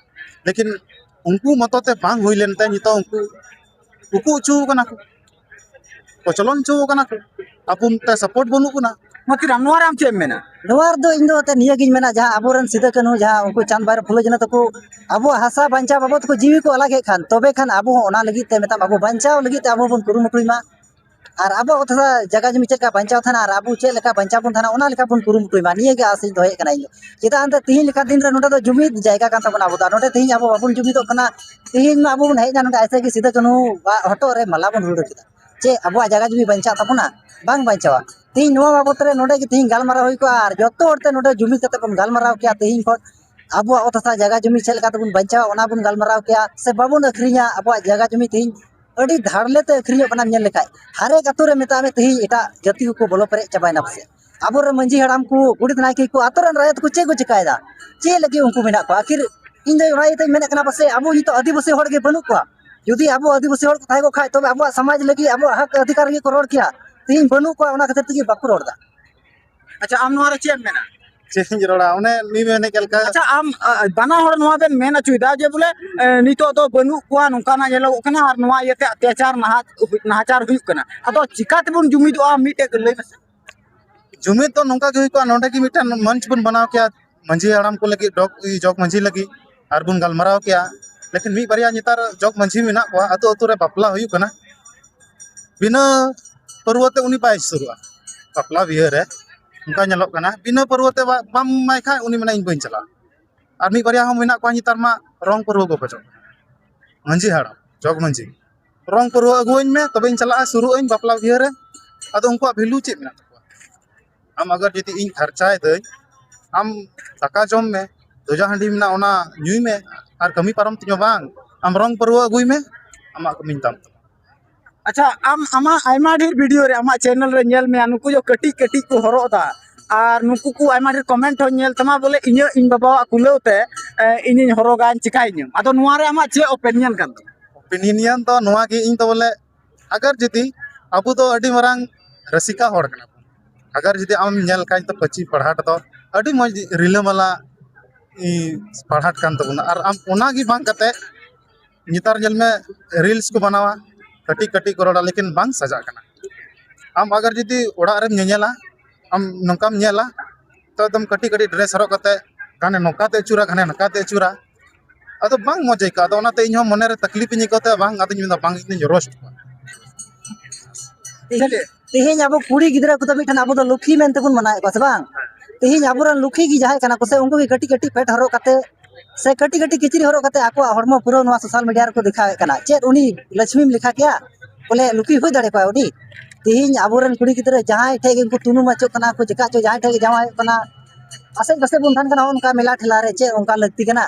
ᱞᱮᱠᱤᱱ ᱩᱱᱠᱩ ᱢᱚᱛᱚ ᱛᱮ ᱵᱟᱝ ᱦᱩᱭ ᱞᱮᱱᱛᱮ ᱱᱤᱛᱚᱜ ᱩᱱᱠᱩ ᱩᱠᱩ ᱚᱪᱚ ᱠᱟᱱᱟ ᱠᱚ, ᱠᱚᱪᱞᱚᱱ ᱚᱪᱚ ᱠᱟᱱᱟ ᱠᱚ᱾ ᱟᱵᱚ ᱛᱮ ᱥᱟᱯᱳᱨᱴ ᱵᱟᱹᱱᱩᱜ ᱵᱚᱱᱟ᱾ ᱢᱚᱛᱤᱨᱟᱢ, ᱱᱚᱣᱟ ᱨᱮ ᱟᱢ ᱪᱮᱫ ᱮᱢ ᱢᱮᱱᱟ? ᱱᱚᱣᱟ ᱨᱮᱫᱚ ᱤᱧ ᱫᱚ ᱮᱱᱛᱮᱫ ᱱᱤᱭᱟᱹ ᱜᱤᱧ ᱢᱮᱱᱟ, ᱡᱟᱦᱟᱸ ᱟᱵᱚᱨᱮᱱ ᱥᱤᱫᱩ ᱠᱟᱹᱱᱦᱩ, ᱡᱟᱦᱟᱸ ᱩᱱᱠᱩ ᱪᱟᱸᱫᱽ ᱵᱷᱟᱭᱨᱚ ᱯᱷᱩᱞᱳ ᱡᱷᱟᱱᱚ ᱛᱟᱠᱚ ᱟᱵᱚᱣᱟᱜ ᱦᱟᱥᱟ ᱵᱟᱧᱪᱟᱣ ᱵᱟᱵᱚᱫ ᱠᱚ ᱡᱤᱣᱤ ᱠᱚ ᱟᱞᱟᱜᱮᱫ ᱠᱷᱟᱱ, ᱛᱚᱵᱮ ᱠᱷᱟᱱ ᱟᱵᱚ ᱦᱚᱸ ᱚᱱᱟ ᱞᱟᱹᱜᱤᱫ ᱛᱮ, ᱢᱮᱛᱟᱢ, ᱟᱵᱚ ᱵᱟᱧᱪᱟᱣ ᱞᱟᱹᱜᱤᱫ ᱛᱮ ᱟᱵᱚ ᱵᱚᱱ ᱠᱩᱨᱩᱢᱩᱴᱩᱭ ᱢᱟ᱾ ᱟᱨ ᱟᱵᱚᱣᱟᱜ ᱚᱛ ᱦᱟᱥᱟ ᱡᱟᱭᱜᱟ ᱡᱚᱢᱤ ᱪᱮᱫ ᱞᱮᱠᱟ ᱵᱟᱧᱪᱟᱣ ᱛᱟᱦᱮᱱᱟ ᱟᱨ ᱟᱵᱚ ᱪᱮᱫ ᱞᱮᱠᱟ ᱵᱟᱧᱪᱟᱣ ᱵᱚᱱ ᱛᱟᱦᱮᱱᱟ, ᱚᱱᱟ ᱞᱮᱠᱟ ᱵᱚᱱ ᱠᱩᱨᱩᱢᱩᱴᱩᱭ ᱢᱟ, ᱱᱤᱭᱟᱹ ᱜᱮ ᱟᱥ ᱤᱧ ᱫᱚᱦᱚᱭᱮᱫ ᱠᱟᱱᱟ ᱤᱧ ᱫᱚ᱾ ᱪᱮᱫᱟᱜ ᱮᱱᱛᱮ ᱛᱤᱦᱤᱧ ᱞᱮᱠᱟ ᱫᱤᱱ ᱨᱮ ᱱᱚᱰᱮ ᱫᱚ ᱡᱩᱢᱤᱫ ᱡᱟᱭᱜᱟ ᱠᱟᱱ ᱛᱟᱵᱚᱱᱟ ᱟᱵᱚ ᱫᱚ, ᱟᱨ ᱱᱚᱰᱮ ᱛᱤᱦᱤᱧ ᱟᱵᱚ ᱵᱟᱵᱚᱱ ᱡᱩᱢᱤᱫᱚᱜ ᱠᱟᱱᱟ᱾ ᱛᱤᱦᱤᱧ ᱢᱟ ᱟᱵᱚ ᱵᱚᱱ ᱦᱮᱡ ᱮᱱᱟ ᱱᱚᱰᱮ ᱟᱭᱥᱮ ᱜᱮ ᱥᱤᱫᱩ ᱠᱟᱹᱱᱦᱩ ᱟᱜ ᱦᱚᱴᱚᱜ ᱨᱮ ᱢᱟᱞᱟ ᱵᱚᱱ ᱦᱩᱲᱟᱹᱲ ᱠᱮᱫᱟ᱾ ᱪᱮᱫ ᱟᱵᱚᱣᱟᱜ ᱡᱟᱭᱜᱟ ᱡᱩᱢᱤ ᱵᱟᱧᱪᱟᱜ ᱛᱟᱵᱚᱱᱟ? ᱵᱟᱝ ᱵᱟᱧᱪᱟᱣᱟ᱾ ᱛᱤᱦᱤᱧ ᱱᱚᱣᱟ ᱵᱟᱵᱚᱛ ᱨᱮ ᱱᱚᱰᱮ ᱜᱮ ᱛᱤᱦᱤᱧ ᱜᱟᱞᱢᱟᱨᱟᱣ ᱦᱩᱭ ᱠᱚᱜᱼᱟ, ᱟᱨ ᱡᱚᱛᱚ ᱦᱚᱲ ᱛᱮ ᱱᱚᱰᱮ ᱡᱩᱢᱤᱫ ᱠᱟᱛᱮ ᱵᱚᱱ ᱜᱟᱞᱢᱟᱨᱟᱣ ᱠᱮᱭᱟ᱾ ᱛᱤᱦᱤᱧ ᱠᱷᱚᱱ ᱟᱵᱚᱣᱟᱜ ᱚᱛ ᱦᱟᱥᱟ ᱡᱟᱭᱜᱟ ᱡᱩᱢᱤ ᱪᱮᱫ ᱞᱮᱠᱟ ᱛᱮᱵᱚᱱ ᱵᱟᱧᱪᱟᱣᱟ, ᱚᱱᱟ ᱵᱚᱱ ᱜᱟᱞᱢᱟᱨᱟᱣ ᱠᱮᱭᱟ, ᱥᱮ ᱵᱟᱵᱚᱱ ᱟᱹᱠᱷᱨᱤᱧᱟ ᱟᱵᱚᱣᱟᱜ ᱡᱟᱭᱜᱟ ᱡᱩᱢᱤ᱾ ᱛᱤᱦᱤᱧ ᱟᱹᱰᱤ ᱫᱷᱟᱲᱞᱮ ᱛᱮ ᱟᱹᱠᱷᱨᱤᱧᱚᱜ ᱠᱟᱱᱟ ᱧᱮᱞ ᱞᱮᱠᱷᱟᱡ᱾ ᱦᱟᱨᱮᱠ ᱟᱹᱛᱩ ᱨᱮ ᱢᱮᱛᱟᱜ ᱢᱮ ᱛᱤᱦᱤᱧ ᱮᱴᱟᱜ ᱡᱟᱹᱛᱤ ᱠᱚᱠᱚ ᱵᱚᱞᱚ ᱯᱮᱨᱮᱡ ᱪᱟᱵᱟᱭᱮᱱᱟ ᱯᱟᱥᱮᱡ᱾ ᱟᱵᱚᱨᱮᱱ ᱢᱟᱹᱡᱷᱤ ᱦᱟᱲᱟᱢ ᱠᱚ, ᱜᱚᱰᱮᱛ ᱱᱟᱭᱠᱮ ᱠᱚ, ᱟᱛᱳ ᱨᱮᱱ ᱨᱟᱭᱛ ᱠᱚ ᱪᱮᱫ ᱠᱚ ᱪᱮᱠᱟᱭᱮᱫᱟ? ᱪᱮᱫ ᱞᱟᱹᱜᱤᱫ ᱩᱱᱠᱩ ᱢᱮᱱᱟᱜ ᱠᱚᱣᱟ? ᱟᱹᱠᱷᱤᱨ ᱤᱧ ᱫᱚ ᱚᱱᱟ ᱤᱭᱟᱹᱛᱮᱧ ᱢᱮᱱᱮᱫ ᱠᱟᱱᱟ, ᱯᱟᱥᱮᱡ ᱟᱵᱚ ᱱᱤᱛᱚᱜ ᱟᱹᱫᱤᱵᱟᱹᱥᱤ ᱦᱚᱲ ᱜᱮ ᱵᱟᱹᱱᱩᱜ ᱠᱚᱣᱟ᱾ ᱡᱩᱫᱤ ᱟᱵᱚ ᱟᱹᱫᱤᱵᱟᱹᱥᱤ ᱦᱚᱲ ᱠᱚ ᱛᱟᱦᱮᱸ ᱠᱚᱜ ᱠᱷᱟᱡ, ᱛᱚᱵᱮ ᱟᱵᱚᱣᱟᱜ ᱥᱚᱢᱟᱡᱽ ᱞᱟᱹᱜᱤᱫ, ᱟᱵᱚᱣᱟᱜ ᱦᱚᱠ ᱚᱫᱷᱤᱠᱟᱨ ᱞᱟᱹᱜᱤᱫ ᱠᱚ ᱨᱚᱲ ᱠᱮᱭᱟ᱾ ᱛᱮᱦᱮᱧ ᱵᱟᱹᱱᱩᱜ ᱠᱚᱣᱟ, ᱚᱱᱟ ᱠᱷᱟᱹᱛᱤᱨ ᱛᱮᱜᱮ ᱵᱟᱠᱚ ᱨᱚᱲ ᱮᱫᱟ᱾ ᱟᱪᱪᱷᱟ, ᱟᱢ ᱱᱚᱣᱟ ᱨᱮ ᱪᱮᱫ ᱮᱢ ᱢᱮᱱᱟ? ᱪᱮᱫ ᱤᱧ ᱨᱚᱲᱟ? ᱚᱱᱮ ᱩᱱᱤ ᱢᱮᱱᱮᱫ ᱞᱮᱠᱟ᱾ ᱟᱪᱪᱷᱟ, ᱟᱢ, ᱟ, ᱵᱟᱱᱟ ᱦᱚᱲ ᱱᱚᱣᱟ ᱵᱮᱱ ᱢᱮᱱ ᱦᱚᱪᱚᱭᱮᱫᱟ ᱡᱮ ᱵᱚᱞᱮ, ᱮ, ᱱᱤᱛᱚᱜ ᱫᱚ ᱵᱟᱹᱱᱩᱜ ᱠᱚᱣᱟ, ᱱᱚᱝᱠᱟᱱᱟᱜ ᱧᱮᱞᱚᱜᱚᱜ ᱠᱟᱱᱟ, ᱟᱨ ᱱᱚᱣᱟ ᱤᱭᱟᱹᱛᱮ ᱚᱛᱛᱟᱪᱟᱨ, ᱱᱟᱦᱟ-, ᱱᱟᱦᱟᱪᱟᱨ ᱦᱩᱭᱩᱜ ᱠᱟᱱᱟ᱾ ᱟᱫᱚ ᱪᱤᱠᱟ ᱛᱮᱵᱚᱱ ᱡᱩᱢᱤᱫᱚᱜᱼᱟ? ᱢᱤᱫᱴᱮᱡ ᱞᱟᱹᱭ ᱢᱮᱥᱮ᱾ ᱡᱩᱢᱤᱫ ᱫᱚ ᱱᱚᱝᱠᱟ ᱜᱮ ᱦᱩᱭ ᱠᱚᱜᱼᱟ, ᱱᱚᱰᱮ ᱜᱮ ᱢᱤᱫᱴᱮᱱ ᱢᱚᱧᱪ ᱵᱚᱱ ᱵᱮᱱᱟᱣ ᱠᱮᱭᱟ, ᱢᱟᱹᱡᱷᱤ ᱦᱟᱲᱟᱢ ᱠᱚ ᱞᱟᱹᱜᱤᱫ, ᱡᱚᱜᱽ, ᱡᱚᱜᱽ ᱢᱟᱹᱡᱷᱤ ᱞᱟᱹᱜᱤᱫ, ᱟᱨ ᱵᱚᱱ ᱜᱟᱞᱢᱟᱨᱟᱣ ᱠᱮᱭᱟ᱾ ᱞᱮᱠᱤᱱ ᱢᱤᱫ ᱵᱟᱨᱭᱟ ᱱᱮᱛᱟᱨ ᱡᱚᱜᱽ ᱢᱟᱹᱡᱷᱤ ᱢᱮᱱᱟᱜ ᱠᱚᱣᱟ, ᱟᱹᱛᱩ ᱟᱹᱛᱩ ᱨᱮ ᱵᱟᱯᱞᱟ ᱦᱩᱭᱩᱜ ᱠᱟᱱᱟ, ᱵᱤᱱᱟᱹ ᱯᱟᱹᱨᱣᱟᱹ ᱛᱮ ᱩᱱᱤ ᱵᱟᱭ ᱥᱩᱨᱩᱜᱼᱟ ᱵᱟᱯᱞᱟ ᱵᱤᱦᱟᱹ ᱨᱮ᱾ ᱚᱱᱠᱟ ᱧᱮᱞᱚᱜ ᱠᱟᱱᱟ, ᱵᱤᱱᱟᱹ ᱯᱟᱹᱨᱣᱟᱹ ᱛᱮ ᱵᱟ-, ᱵᱟᱢ ᱮᱢᱟᱭ ᱠᱷᱟᱡ ᱩᱱᱤ ᱢᱮᱱᱟ, "ᱤᱧ ᱵᱟᱹᱧ ᱪᱟᱞᱟᱜᱼᱟ᱾" ᱟᱨ ᱢᱤᱫ ᱵᱟᱨᱭᱟ ᱦᱚᱸ ᱢᱮᱱᱟᱜ ᱠᱚᱣᱟ ᱱᱮᱛᱟᱨ ᱢᱟ ᱨᱚᱝ ᱯᱟᱹᱨᱣᱟᱹ ᱠᱚ ᱠᱷᱚᱡᱚᱜ ᱠᱟᱱᱟ᱾ ᱢᱟᱹᱡᱷᱤ ᱦᱟᱲᱟᱢ, ᱡᱚᱜᱽ ᱢᱟᱹᱡᱷᱤ, "ᱨᱚᱝ ᱯᱟᱹᱨᱣᱟᱹ ᱟᱹᱜᱩᱣᱟᱹᱧ ᱢᱮ, ᱛᱚᱵᱮᱧ ᱪᱟᱞᱟᱜᱼᱟ, ᱥᱩᱨᱩᱜ ᱟᱹᱧ ᱵᱟᱯᱞᱟ ᱵᱤᱦᱟᱹ ᱨᱮ᱾" ᱟᱫᱚ ᱩᱱᱠᱩᱣᱟᱜ ᱵᱷᱮᱞᱩ ᱪᱮᱫ ᱢᱮᱱᱟᱜ ᱛᱟᱠᱚᱣᱟ? ᱟᱢ ᱟᱜᱟᱨ ᱡᱩᱫᱤ ᱤᱧ ᱠᱷᱟᱨᱪᱟᱭ ᱫᱟᱹᱧ, ᱟᱢ ᱫᱟᱠᱟ ᱡᱚᱢ ᱢᱮ, ᱫᱚᱡᱟ ᱦᱟᱺᱰᱤ ᱢᱮᱱᱟᱜᱼᱟ, ᱚᱱᱟ ᱧᱩᱭ ᱢᱮ, ᱟᱨ ᱠᱟᱹᱢᱤ ᱯᱟᱨᱚᱢ ᱛᱤᱧᱟᱹ ᱵᱟᱝ, ᱟᱢ ᱨᱚᱝ ᱯᱟᱹᱨᱣᱟᱹ ᱟᱹᱜᱩᱭ ᱢᱮ, ᱟᱢᱟᱜ ᱠᱟᱹᱢᱤᱧ ᱛᱟᱢ ᱛᱟᱢᱟ᱾ ᱟᱪᱪᱷᱟ, ᱟᱢ, ᱟᱢᱟᱜ ᱟᱭᱢᱟ ᱰᱷᱮᱨ ᱵᱷᱤᱰᱤᱭᱳ ᱨᱮ, ᱟᱢᱟᱜ ᱪᱮᱱᱮᱞ ᱨᱮ ᱧᱮᱞ ᱢᱮᱭᱟ, ᱱᱩᱠᱩ ᱡᱚ ᱠᱟᱹᱴᱤᱡ ᱠᱟᱹᱴᱤᱡ ᱠᱚ ᱦᱚᱨᱚᱜ ᱮᱫᱟ, ᱟᱨ ᱱᱩᱠᱩ ᱠᱚ ᱟᱭᱢᱟ ᱰᱷᱮᱨ ᱠᱚᱢᱮᱱᱴ ᱦᱚᱸ ᱧᱮᱞ ᱛᱟᱢᱟ, ᱵᱚᱞᱮ ᱤᱧᱟᱹᱜ, ᱤᱧ ᱵᱟᱵᱟᱣᱟᱜ ᱠᱩᱞᱟᱹᱣ ᱛᱮ, ᱮ, ᱤᱧᱤᱧ ᱦᱚᱨᱚᱜᱟ, ᱪᱤᱠᱟᱹᱭᱤᱧᱟᱹᱢ? ᱟᱫᱚ ᱱᱚᱣᱟ ᱨᱮ ᱟᱢᱟᱜ ᱪᱮᱫ ᱳᱯᱤᱱᱤᱭᱚᱱ ᱠᱟᱱ ᱛᱟᱢᱟ? ᱳᱯᱤᱱᱤᱭᱚᱱ ᱫᱚ ᱱᱚᱣᱟ ᱜᱮ, ᱤᱧ ᱫᱚ ᱵᱚᱞᱮ, ᱟᱜᱟᱨ ᱡᱩᱫᱤ ᱟᱵᱚ ᱫᱚ ᱟᱹᱰᱤ ᱢᱟᱨᱟᱝ ᱨᱟᱹᱥᱤᱠᱟ ᱦᱚᱲ ᱠᱟᱱᱟ ᱵᱚᱱ, ᱟᱜᱟᱨ ᱡᱩᱫᱤ ᱟᱢᱮᱢ ᱧᱮᱞ ᱠᱷᱟᱱ ᱛᱚ ᱯᱟᱹᱪᱤ ᱯᱟᱲᱦᱟᱴ ᱫᱚ ᱟᱹᱰᱤ ᱢᱚᱡᱽ ᱨᱤᱞᱟᱹᱢᱟᱞᱟ, ᱤ, ᱯᱟᱲᱦᱟᱴ ᱠᱟᱱ ᱛᱟᱵᱚᱱᱟ, ᱟᱨ ᱟᱢ ᱚᱱᱟ ᱜᱮ ᱵᱟᱝ ᱠᱟᱛᱮ ᱱᱮᱛᱟᱨ ᱧᱮᱞ ᱢᱮ, ᱨᱤᱞᱥ ᱠᱚ ᱵᱮᱱᱟᱣᱟ, ᱠᱟᱹᱴᱤᱡ ᱠᱟᱹᱴᱤᱡ ᱠᱚ ᱨᱚᱲᱟ, ᱞᱮᱠᱤᱱ ᱵᱟᱝ ᱥᱟᱡᱟᱜ ᱠᱟᱱᱟ᱾ ᱟᱢ ᱟᱜᱟᱨ ᱡᱩᱫᱤ ᱚᱲᱟᱜ ᱨᱮᱢ ᱧᱮᱧᱮᱞᱟ, ᱟᱢ ᱱᱚᱝᱠᱟᱢ ᱧᱮᱞᱟ, ᱛᱚ ᱮᱠᱫᱚᱢ ᱠᱟᱹᱴᱤᱡ ᱠᱟᱹᱴᱤᱡ ᱰᱨᱮᱥ ᱦᱚᱨᱚᱜ ᱠᱟᱛᱮ, ᱜᱷᱟᱱᱮ ᱱᱚᱝᱠᱟ ᱛᱮ ᱟᱹᱪᱩᱨᱟ, ᱜᱷᱟᱱᱮ ᱱᱚᱝᱠᱟ ᱛᱮ ᱟᱹᱪᱩᱨᱟ, ᱟᱫᱚ ᱵᱟᱝ ᱢᱚᱡᱽ ᱟᱹᱭᱠᱟᱹᱜᱼᱟ᱾ ᱟᱫᱚ ᱚᱱᱟᱛᱮ ᱤᱧ ᱦᱚᱸ ᱢᱚᱱᱮ ᱨᱮ ᱛᱟᱠᱞᱤᱯ ᱤᱧ ᱟᱹᱭᱠᱟᱹᱣ ᱛᱮ, ᱵᱟᱝ, ᱟᱫᱚᱧ ᱢᱮᱱᱫᱟ, "ᱵᱟᱝ, ᱤᱧ ᱫᱚᱧ ᱨᱳᱥᱴ ᱠᱚᱣᱟ᱾" ᱛᱮᱦᱮᱧ, ᱛᱮᱦᱮᱧ ᱟᱵᱚ ᱠᱩᱲᱤ ᱜᱤᱫᱽᱨᱟᱹ ᱠᱚᱫᱚ ᱢᱤᱫᱴᱮᱱ ᱟᱵᱚ ᱫᱚ ᱞᱩᱠᱷᱤ ᱢᱮᱱᱛᱮ ᱵᱚᱱ ᱢᱟᱱᱟᱣᱮᱫ ᱠᱚᱣᱟ, ᱥᱮ ᱵᱟᱝ? ᱛᱮᱦᱮᱧ ᱟᱵᱚᱨᱮᱱ ᱞᱩᱠᱷᱤ ᱜᱮ ᱡᱟᱦᱟᱸᱭ ᱠᱟᱱᱟ ᱠᱚ ᱥᱮ, ᱩᱱᱠᱩ ᱜᱮ ᱠᱟᱹᱴᱤᱡ ᱠᱟᱹᱴᱤᱡ ᱯᱮᱱᱴ ᱦᱚᱨᱚᱜ ᱠᱟᱛᱮ ᱥᱮ ᱠᱟᱹᱴᱤᱡ ᱠᱟᱹᱴᱤᱡ ᱠᱤᱪᱨᱤᱡ ᱦᱚᱨᱚᱜ ᱠᱟᱛᱮ ᱟᱠᱚᱣᱟᱜ ᱦᱚᱲᱢᱚ ᱯᱩᱨᱟᱹ ᱱᱚᱣᱟ ᱥᱳᱥᱟᱞ ᱢᱤᱰᱤᱭᱟ ᱨᱮᱠᱚ ᱫᱮᱠᱷᱟᱣᱮᱫ ᱠᱟᱱᱟ᱾ ᱪᱮᱫ ᱩᱱᱤ ᱞᱚᱪᱷᱢᱤᱢ ᱞᱮᱠᱷᱟ ᱠᱮᱭᱟ? ᱵᱚᱞᱮ ᱞᱩᱠᱷᱤ ᱦᱩᱭ ᱫᱟᱲᱮ ᱠᱚᱣᱟ ᱩᱱᱤ? ᱛᱮᱦᱮᱧ ᱟᱵᱚᱨᱮᱱ ᱠᱩᱲᱤ ᱜᱤᱫᱽᱨᱟᱹ ᱡᱟᱦᱟᱸᱭ ᱴᱷᱮᱡ ᱜᱮ ᱩᱱᱠᱩ ᱛᱩᱱᱩᱢ ᱟᱪᱚᱜ ᱠᱟᱱᱟ ᱠᱚ, ᱪᱮᱠᱟ ᱪᱚ ᱡᱟᱦᱟᱸᱭ ᱴᱷᱮᱡ ᱜᱮ ᱡᱟᱶᱟᱭᱚᱜ ᱠᱟᱱᱟ, ᱟᱥᱮᱡ ᱯᱟᱥᱮᱡ ᱵᱚᱱ ᱛᱟᱦᱮᱱ ᱠᱟᱱᱟ ᱚᱱᱠᱟ ᱢᱮᱞᱟ ᱴᱷᱮᱞᱟ ᱨᱮ, ᱪᱮᱫ ᱚᱱᱠᱟ ᱞᱟᱹᱠᱛᱤ ᱠᱟᱱᱟ?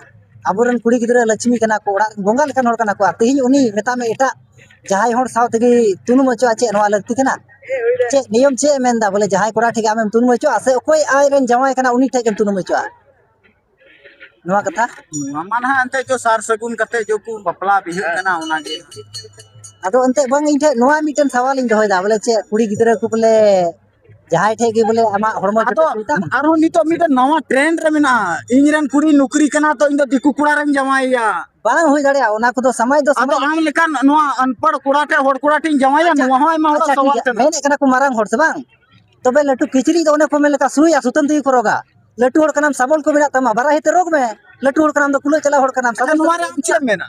ᱟᱵᱚᱨᱮᱱ ᱠᱩᱲᱤ ᱜᱤᱫᱽᱨᱟᱹ ᱞᱟᱹᱪᱷᱢᱤ ᱠᱟᱱᱟ ᱠᱚ, ᱚᱲᱟᱜ ᱨᱮᱱ ᱵᱚᱸᱜᱟ ᱞᱮᱠᱟᱱ ᱦᱚᱲ ᱠᱟᱱᱟ ᱠᱚ, ᱟᱨ ᱛᱮᱦᱮᱧ ᱩᱱᱤ ᱢᱮᱛᱟᱜ ᱢᱮ ᱮᱴᱟᱜ ᱡᱟᱦᱟᱸᱭ ᱦᱚᱲ ᱥᱟᱶ ᱛᱮᱜᱮ ᱛᱩᱱᱩᱢ ᱦᱚᱪᱚᱜᱼᱟ, ᱪᱮᱫ ᱱᱚᱣᱟ ᱞᱟᱹᱠᱛᱤ ᱠᱟᱱᱟ? ᱪᱮᱫ ᱱᱤᱭᱚᱢ ᱪᱮᱫ ᱮ ᱢᱮᱱᱫᱟ ᱵᱚᱞᱮ ᱡᱟᱦᱟᱸᱭ ᱠᱚᱲᱟ ᱴᱷᱮᱡ ᱟᱢᱮᱢ ᱛᱩᱱᱩᱢ ᱦᱚᱪᱚᱜᱼᱟ ᱥᱮ ᱚᱠᱚᱭ ᱟᱡᱨᱮᱱ ᱡᱟᱶᱟᱭ ᱠᱟᱱᱟ ᱩᱱᱤ ᱴᱷᱮᱡ ᱜᱮᱢ ᱛᱩᱱᱩᱢ ᱦᱚᱪᱚᱜᱼᱟ? ᱱᱚᱣᱟ ᱠᱟᱛᱷᱟ᱾ ᱱᱚᱣᱟ ᱢᱟ ᱱᱟᱦᱟᱜ ᱮᱱᱛᱮᱫ ᱡᱚ ᱥᱟᱨ ᱥᱟᱹᱜᱩᱱ ᱠᱟᱛᱮ ᱡᱚ ᱠᱚ ᱵᱟᱯᱞᱟ ᱵᱤᱦᱟᱹᱜ ᱠᱟᱱᱟ, ᱚᱱᱟᱜᱮ᱾ ᱟᱫᱚ ᱮᱱᱛᱮᱫ ᱵᱟᱝ, ᱤᱧ ᱴᱷᱮᱡ ᱱᱚᱣᱟ ᱢᱤᱫᱴᱮᱱ ᱥᱟᱣᱟᱞ ᱤᱧ ᱫᱚᱦᱚᱭᱮᱫᱟ ᱵᱚᱞᱮ ᱪᱮᱫ ᱠᱩᱲᱤ ᱜᱤᱫᱽᱨᱟᱹ ᱠᱚ ᱵᱚᱞᱮ ᱡᱟᱦᱟᱸᱭ ᱴᱷᱮᱡ ᱜᱮ ᱵᱚᱞᱮ ᱟᱢᱟᱜ ᱦᱚᱲᱢᱚ ᱟᱫᱚ ᱡᱚᱴᱮᱫ ᱦᱩᱭ ᱛᱟᱢ? ᱟᱨᱦᱚᱸ ᱱᱤᱛᱚᱜ ᱢᱤᱫᱴᱮᱱ ᱱᱟᱣᱟ ᱴᱨᱮᱱᱰ ᱨᱮ ᱢᱮᱱᱟᱜᱼᱟ, ᱤᱧ ᱨᱮᱱ ᱠᱩᱲᱤ ᱱᱩᱠᱨᱤ ᱠᱟᱱᱟ ᱛᱚ ᱤᱧ ᱫᱚ ᱫᱤᱠᱩ ᱠᱚᱲᱟ ᱨᱮᱧ ᱡᱟᱶᱟᱭᱮᱭᱟ᱾ ᱵᱟᱝ ᱦᱩᱭ ᱫᱟᱲᱮᱭᱟᱜᱼᱟ, ᱚᱱᱟ ᱠᱚᱫᱚ ᱥᱚᱢᱟᱡᱽ ᱫᱚ ᱟᱫᱚ ᱥᱚᱢᱟᱡᱽ᱾ ᱟᱢ ᱞᱮᱠᱟᱱ ᱱᱚᱣᱟ ᱟᱱᱯᱟᱲ ᱠᱚᱲᱟ ᱴᱷᱮᱡ ᱦᱚᱲ ᱠᱚᱲᱟ ᱴᱷᱮᱡ ᱤᱧ ᱡᱟᱶᱟᱭᱟ, ᱟᱪᱪᱷᱟ, ᱱᱚᱣᱟ ᱦᱚᱸ ᱟᱭᱢᱟ ᱦᱚᱲᱟᱜ ᱟᱪᱪᱷᱟ, ᱴᱷᱤᱠ ᱥᱟᱣᱟᱞ ᱜᱮᱭᱟ᱾ ᱠᱟᱱᱟ᱾ ᱢᱮᱱᱮᱫ ᱠᱟᱱᱟ ᱠᱚ ᱢᱟᱨᱟᱝ ᱦᱚᱲ ᱥᱮ ᱵᱟᱝ? ᱛᱚᱵᱮ ᱞᱟᱹᱴᱩ ᱠᱤᱪᱨᱤᱡ ᱫᱚ ᱚᱱᱮ ᱠᱚ ᱢᱮᱱ ᱞᱮᱠᱟ ᱥᱩᱭ ᱟᱨ ᱥᱩᱛᱟᱹᱢ ᱛᱮᱜᱮ ᱠᱚ ᱨᱚᱜᱟ᱾ ᱞᱟᱹᱴᱩ ᱦᱚᱲ ᱠᱟᱱᱟᱢ, ᱥᱟᱵᱚᱞ ᱠᱚ ᱢᱮᱱᱟᱜ ᱛᱟᱢᱟ, ᱵᱟᱨᱟᱦᱤ ᱛᱮ ᱨᱚᱜᱽ ᱢᱮ᱾ ᱞᱟᱹᱴᱩ ᱦᱚᱲ ᱠᱟᱱᱟᱢ ᱫᱚ ᱠᱩᱞᱟᱹᱜ ᱪᱟᱞᱟᱜ ᱦᱚᱲ ᱠᱟᱱᱟᱢ, ᱟᱪᱪᱷᱟ, ᱥᱟᱵᱚᱞ ᱱᱚᱣᱟ ᱨᱮ ᱟᱢ ᱪᱮᱫ ᱮᱢ ᱢᱮᱱᱟ?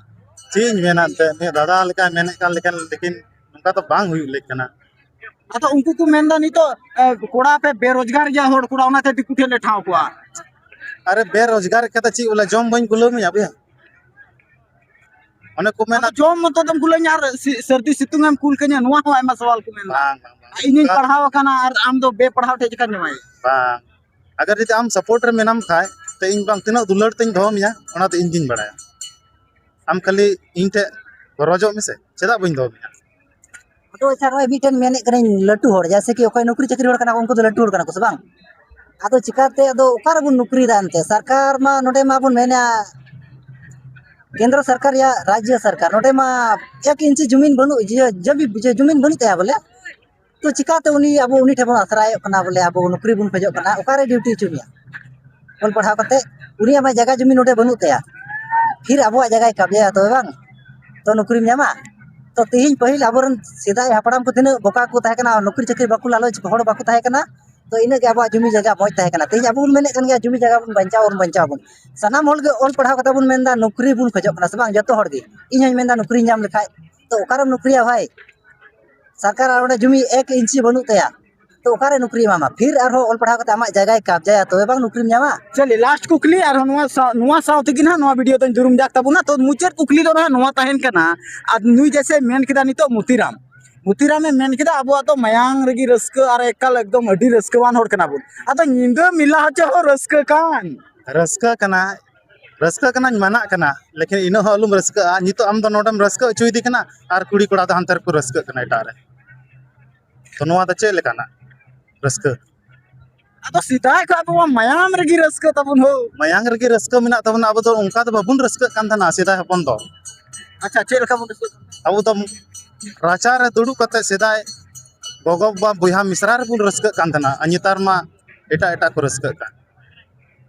ᱪᱮᱫ ᱤᱧ ᱢᱮᱱᱟ ᱮᱱᱛᱮᱫ, ᱱᱤᱭᱟᱹ ᱫᱟᱫᱟ ᱞᱮᱠᱟᱭ ᱢᱮᱱᱮᱫ ᱠᱟᱱ ᱞᱮᱠᱟᱱ, ᱞᱮᱠᱤᱱ ᱱᱚᱝᱠᱟ ᱫᱚ ᱵᱟᱝ ᱦᱩᱭᱩᱜ ᱞᱮᱠ ᱠᱟᱱᱟ᱾ ᱟᱫᱚ ᱩᱱᱠᱩ ᱠᱚ ᱢᱮᱱᱫᱟ ᱱᱤᱛᱚᱜ, ᱮ, ᱠᱚᱲᱟ ᱯᱮ ᱵᱮᱨᱳᱡᱽᱜᱟᱨ ᱜᱮᱭᱟ ᱦᱚᱲ ᱠᱚᱲᱟ, ᱚᱱᱟᱛᱮ ᱫᱤᱠᱩ ᱴᱷᱮᱱ ᱞᱮ ᱴᱷᱟᱶ ᱠᱚᱣᱟ᱾ ᱟᱨᱮ ᱵᱮᱨᱳᱡᱽᱜᱟᱨ ᱠᱟᱛᱮ ᱪᱮᱫ ᱵᱚᱞᱮ ᱡᱚᱢ ᱵᱟᱹᱧ ᱠᱩᱞᱟᱹᱣ ᱢᱮᱭᱟ ᱵᱚᱭᱦᱟ? ᱚᱱᱮ ᱠᱚ ᱢᱮᱱᱟ ᱟᱫᱚ ᱡᱚᱢ ᱢᱚᱛᱚ ᱫᱚᱢ ᱠᱩᱞᱟᱹᱧᱟ ᱟᱨ ᱥᱤ-, ᱥᱟᱹᱨᱫᱤ ᱥᱤᱛᱩᱝ ᱮᱢ ᱠᱩᱞ ᱠᱟᱹᱧᱟ, ᱱᱚᱣᱟ ᱦᱚᱸ ᱟᱭᱢᱟ ᱥᱟᱣᱟᱞ ᱠᱚ ᱢᱮᱱᱫᱟ᱾ ᱵᱟᱝ, ᱵᱟᱝ, ᱵᱟᱝ᱾ ᱤᱧᱤᱧ ᱯᱟᱲᱦᱟᱣ ᱟᱠᱟᱱᱟ ᱟᱨ ᱟᱢ ᱫᱚ ᱵᱮᱯᱟᱲᱦᱟᱣ ᱴᱷᱮᱡ ᱪᱮᱠᱟᱢ ᱡᱟᱶᱟᱭᱟ? ᱵᱟᱝ, ᱟᱜᱟᱨ ᱡᱩᱫᱤ ᱟᱢ ᱥᱟᱯᱳᱨᱴ ᱨᱮ ᱢᱮᱱᱟᱢ ᱠᱷᱟᱡ, ᱛᱚ ᱤᱧ ᱵᱟᱝ ᱛᱤᱱᱟᱹᱜ ᱫᱩᱞᱟᱹᱲ ᱛᱤᱧ ᱫᱚᱦᱚ ᱢᱮᱭᱟ, ᱚᱱᱟ ᱫᱚ ᱤᱧ ᱜᱤᱧ ᱵᱟᱲᱟᱭᱟ᱾ ᱟᱢ ᱠᱷᱟᱹᱞᱤ ᱤᱧ ᱴᱷᱮᱡ ᱜᱚᱨᱚᱡᱚᱜ ᱢᱮᱥᱮ, ᱪᱮᱫᱟᱜ ᱵᱟᱹᱧ ᱫᱚᱦᱚ ᱢᱮᱭᱟ? ᱟᱫᱚ ᱟᱪᱪᱷᱟ, ᱱᱚᱜᱼᱚᱭ ᱢᱤᱫᱴᱮᱱ ᱢᱮᱱᱮᱫ ᱠᱟᱹᱱᱟᱹᱧ, ᱞᱟᱹᱴᱩ ᱦᱚᱲ, ᱡᱮᱭᱥᱮ ᱠᱤ ᱚᱠᱚᱭ ᱱᱚᱠᱨᱤ ᱪᱟᱹᱠᱨᱤ ᱦᱚᱲ ᱠᱟᱱᱟ ᱠᱚ, ᱩᱱᱠᱩ ᱫᱚ ᱞᱟᱹᱴᱩ ᱦᱚᱲ ᱠᱟᱱᱟ ᱠᱚ ᱥᱮ ᱵᱟᱝ? ᱟᱫᱚ ᱪᱤᱠᱟᱛᱮ, ᱟᱫᱚ ᱚᱠᱟ ᱨᱮᱵᱚᱱ ᱱᱚᱠᱨᱤᱭᱮᱫᱟ ᱮᱱᱛᱮ? ᱥᱚᱨᱠᱟᱨ ᱢᱟ ᱱᱚᱰᱮ ᱢᱟᱵᱚᱱ ᱢᱮᱱᱟ, ᱠᱮᱱᱫᱨᱚ ᱥᱚᱨᱠᱟᱨ ᱭᱟ ᱨᱟᱡᱽᱡᱚ ᱥᱚᱨᱠᱟᱨ, ᱱᱚᱰᱮ ᱢᱟ ᱮᱠ ᱤᱧᱪᱤ ᱡᱩᱢᱤᱱ ᱵᱟᱹᱱᱩᱜ, ᱡᱮ, ᱡᱮ, ᱡᱩᱢᱤᱱ ᱵᱟᱹᱱᱩᱜ ᱛᱟᱭᱟ ᱵᱚᱞᱮ᱾ ᱛᱚ ᱪᱤᱠᱟᱛᱮ ᱩᱱᱤ, ᱟᱵᱚ ᱩᱱᱤ ᱴᱷᱮᱱ ᱵᱚᱱ ᱟᱥᱨᱟᱭᱚᱜ ᱠᱟᱱᱟ ᱵᱚᱞᱮ ᱟᱵᱚ ᱱᱚᱠᱨᱤ ᱵᱚᱱ ᱠᱷᱚᱡᱚᱜ ᱠᱟᱱᱟ? ᱚᱠᱟᱨᱮ ᱰᱤᱭᱩᱴᱤ ᱦᱚᱪᱚ ᱢᱮᱭᱟ? ᱚᱞ ᱯᱟᱲᱦᱟᱣ ᱠᱟᱛᱮ ᱩᱱᱤᱭᱟᱜ ᱢᱟ ᱡᱟᱭᱜᱟ ᱡᱩᱢᱤ ᱱᱚᱰᱮ ᱵᱟᱹᱱᱩᱜ ᱛᱟᱭᱟ, ᱯᱷᱤᱨ ᱟᱵᱚᱣᱟᱜ ᱡᱟᱭᱜᱟᱭ ᱠᱟᱵᱡᱟᱭᱟ ᱛᱚᱵᱮ ᱵᱟᱝ? ᱛᱚ ᱱᱚᱠᱨᱤᱢ ᱧᱟᱢᱟ? ᱛᱚ ᱛᱮᱦᱮᱧ ᱯᱟᱹᱦᱤᱞ ᱟᱵᱚᱨᱮᱱ ᱥᱮᱫᱟᱭ ᱦᱟᱯᱲᱟᱢ ᱠᱚ ᱛᱤᱱᱟᱹᱜ ᱵᱚᱠᱟ ᱠᱚ ᱛᱟᱦᱮᱸ ᱠᱟᱱᱟ, ᱱᱚᱠᱨᱤ ᱪᱟᱹᱠᱨᱤ ᱵᱟᱠᱚ ᱞᱟᱞᱚᱪ ᱦᱚᱲ ᱵᱟᱠᱚ ᱛᱟᱦᱮᱸ ᱠᱟᱱᱟ, ᱛᱚ ᱤᱱᱟᱹᱜ ᱜᱮ ᱟᱵᱚᱣᱟᱜ ᱡᱩᱢᱤ ᱡᱟᱭᱜᱟ ᱢᱚᱡᱽ ᱛᱟᱦᱮᱸ ᱠᱟᱱᱟ᱾ ᱛᱮᱦᱮᱧ ᱟᱵᱚ ᱵᱚᱱ ᱢᱮᱱᱮᱫ ᱠᱟᱱ ᱜᱮᱭᱟ ᱡᱩᱢᱤ ᱡᱟᱭᱜᱟ ᱵᱚᱱ ᱵᱟᱧᱪᱟᱣ, ᱵᱚᱱ ᱵᱟᱧᱪᱟᱣ ᱵᱚᱱ᱾ ᱥᱟᱱᱟᱢ ᱦᱚᱲ ᱜᱮ ᱚᱞ ᱯᱟᱲᱦᱟᱣ ᱠᱟᱛᱮ ᱵᱚᱱ ᱢᱮᱱᱫᱟ ᱱᱚᱠᱨᱤ ᱵᱚᱱ ᱠᱷᱚᱡᱚᱜ ᱠᱟᱱᱟ ᱥᱮ ᱵᱟᱝ? ᱡᱚᱛᱚ ᱦᱚᱲ ᱜᱮ, ᱤᱧ ᱦᱚᱧ ᱢᱮᱱᱫᱟ ᱱᱚᱠᱨᱤᱧ ᱧᱟᱢ ᱞᱮᱠᱷᱟᱡ᱾ ᱛᱚ ᱚᱠᱟᱨᱮᱢ ᱱᱚᱠᱨᱤᱭᱟ ᱵᱷᱟᱭ? ᱥᱚᱨᱠᱟᱨ ᱟᱨ ᱚᱸᱰᱮ ᱡᱩᱢᱤ ᱮᱠ ᱤᱧᱪᱤ ᱵᱟᱹᱱᱩᱜ ᱛᱟᱭᱟ, ᱛᱚ ᱚᱠᱟᱨᱮ ᱱᱚᱠᱨᱤ ᱮᱢᱟᱢᱟ? ᱯᱷᱤᱨ ᱟᱨᱦᱚᱸ ᱚᱞ ᱯᱟᱲᱦᱟᱣ ᱠᱟᱛᱮ ᱟᱢᱟᱜ ᱡᱟᱭᱜᱟᱭ ᱠᱟᱵᱡᱟᱭᱟ, ᱛᱚᱵᱮ ᱵᱟᱝ ᱱᱚᱠᱨᱤᱢ ᱧᱟᱢᱟ? ᱪᱚᱞᱤ, ᱞᱟᱥᱴ ᱠᱩᱠᱞᱤ, ᱟᱨᱦᱚᱸ ᱱᱚᱣᱟ ᱥᱟᱶ, ᱱᱚᱣᱟ ᱥᱟᱶ ᱛᱮᱜᱮ ᱱᱟᱦᱟᱜ ᱱᱚᱣᱟ ᱵᱷᱤᱰᱤᱭᱳ ᱫᱚᱧ ᱫᱩᱨᱩᱢ ᱡᱟᱠ ᱛᱟᱵᱚᱱᱟ᱾ ᱛᱚ ᱢᱩᱪᱟᱹᱫ ᱠᱩᱠᱞᱤ ᱫᱚ ᱱᱟᱦᱟᱜ ᱱᱚᱣᱟ ᱛᱟᱦᱮᱱ ᱠᱟᱱᱟ, ᱟᱨ ᱱᱩᱭ ᱡᱮᱭᱥᱮ ᱢᱮᱱ ᱠᱮᱫᱟ ᱱᱤᱛᱚᱜ ᱢᱩᱛᱤᱨᱟᱢ, ᱢᱩᱛᱤᱨᱟᱢᱮ ᱢᱮᱱ ᱠᱮᱫᱟ ᱟᱵᱚᱣᱟᱜ ᱫᱚ ᱢᱟᱭᱟᱝ ᱨᱮᱜᱮ ᱨᱟᱹᱥᱠᱟᱹ ᱟᱨ ᱮᱠᱟᱞ ᱮᱠᱫᱚᱢ ᱟᱹᱰᱤ ᱨᱟᱹᱥᱠᱟᱹᱣᱟᱱ ᱦᱚᱲ ᱠᱟᱱᱟ ᱵᱚᱱ, ᱟᱫᱚ ᱧᱤᱫᱟᱹ ᱢᱮᱞᱟ ᱦᱚᱪᱚ ᱦᱚᱸ ᱨᱟᱹᱥᱠᱟᱹ ᱠᱟᱱ᱾ ᱨᱟᱹᱥᱠᱟᱹ ᱠᱟᱱᱟ, ᱨᱟᱹᱥᱠᱟᱹᱜ ᱠᱟᱱᱟᱧ ᱢᱟᱱᱟᱜ ᱠᱟᱱᱟ, ᱞᱮᱠᱤᱱ ᱤᱱᱟᱹᱜ ᱦᱚᱸ ᱟᱞᱚᱢ ᱨᱟᱹᱥᱠᱟᱹᱜᱼᱟ᱾ ᱱᱤᱛᱚᱜ ᱟᱢ ᱫᱚ ᱱᱚᱰᱮᱢ ᱨᱟᱹᱥᱠᱟᱹ ᱦᱚᱪᱚᱭᱮᱫᱮ ᱠᱟᱱᱟ ᱟᱨ ᱠᱩᱲᱤ ᱠᱚᱲᱟ ᱫᱚ ᱦᱟᱱᱛᱮ ᱨᱮᱠᱚ ᱨᱟᱹᱥᱠᱟᱹᱜ ᱠᱟᱱᱟ ᱮᱴᱟᱜ ᱨᱮ᱾ ᱛᱚ ᱱᱚᱣᱟ ᱫᱚ ᱪᱮᱫ ᱞᱮᱠᱟᱱᱟᱜ ᱨᱟᱹᱥᱠᱟᱹ? ᱟᱫᱚ ᱥᱮᱫᱟᱭ ᱠᱷᱚᱱ ᱟᱵᱚ ᱢᱟ ᱢᱟᱭᱟᱢ ᱨᱮᱜᱮ ᱨᱟᱹᱥᱠᱟᱹ ᱛᱟᱵᱚᱱ ᱦᱳ᱾ ᱢᱟᱭᱟᱝ ᱨᱮᱜᱮ ᱨᱟᱹᱥᱠᱟᱹ ᱢᱮᱱᱟᱜ ᱛᱟᱵᱚᱱᱟ᱾ ᱟᱵᱚ ᱫᱚ ᱚᱱᱠᱟ ᱫᱚ ᱵᱟᱵᱚᱱ ᱨᱟᱹᱥᱠᱟᱹᱜ ᱠᱟᱱ ᱛᱟᱦᱮᱱᱟ ᱥᱮᱫᱟᱭ ᱦᱚᱯᱚᱱ ᱫᱚ᱾ ᱟᱪᱪᱷᱟ, ᱪᱮᱫ ᱞᱮᱠᱟ ᱵᱚᱱ ᱨᱟᱹᱥᱠᱟᱹᱜ ᱠᱟᱱᱟ? ᱟᱵᱚ ᱫᱚ ᱨᱟᱪᱟ ᱨᱮ ᱫᱩᱲᱩᱵ ᱠᱟᱛᱮ ᱥᱮᱫᱟᱭ ᱜᱚᱜᱚ ᱵᱟᱵᱟ ᱵᱚᱭᱦᱟ ᱢᱤᱥᱨᱟ ᱨᱮᱵᱚᱱ ᱨᱟᱹᱥᱠᱟᱹᱜ ᱠᱟᱱ ᱛᱟᱦᱮᱱᱟ, ᱟᱨ ᱱᱮᱛᱟᱨ ᱢᱟ ᱮᱴᱟᱜ ᱮᱴᱟᱜ ᱠᱚ ᱨᱟᱹᱥᱠᱟᱹᱜ ᱠᱟᱱ᱾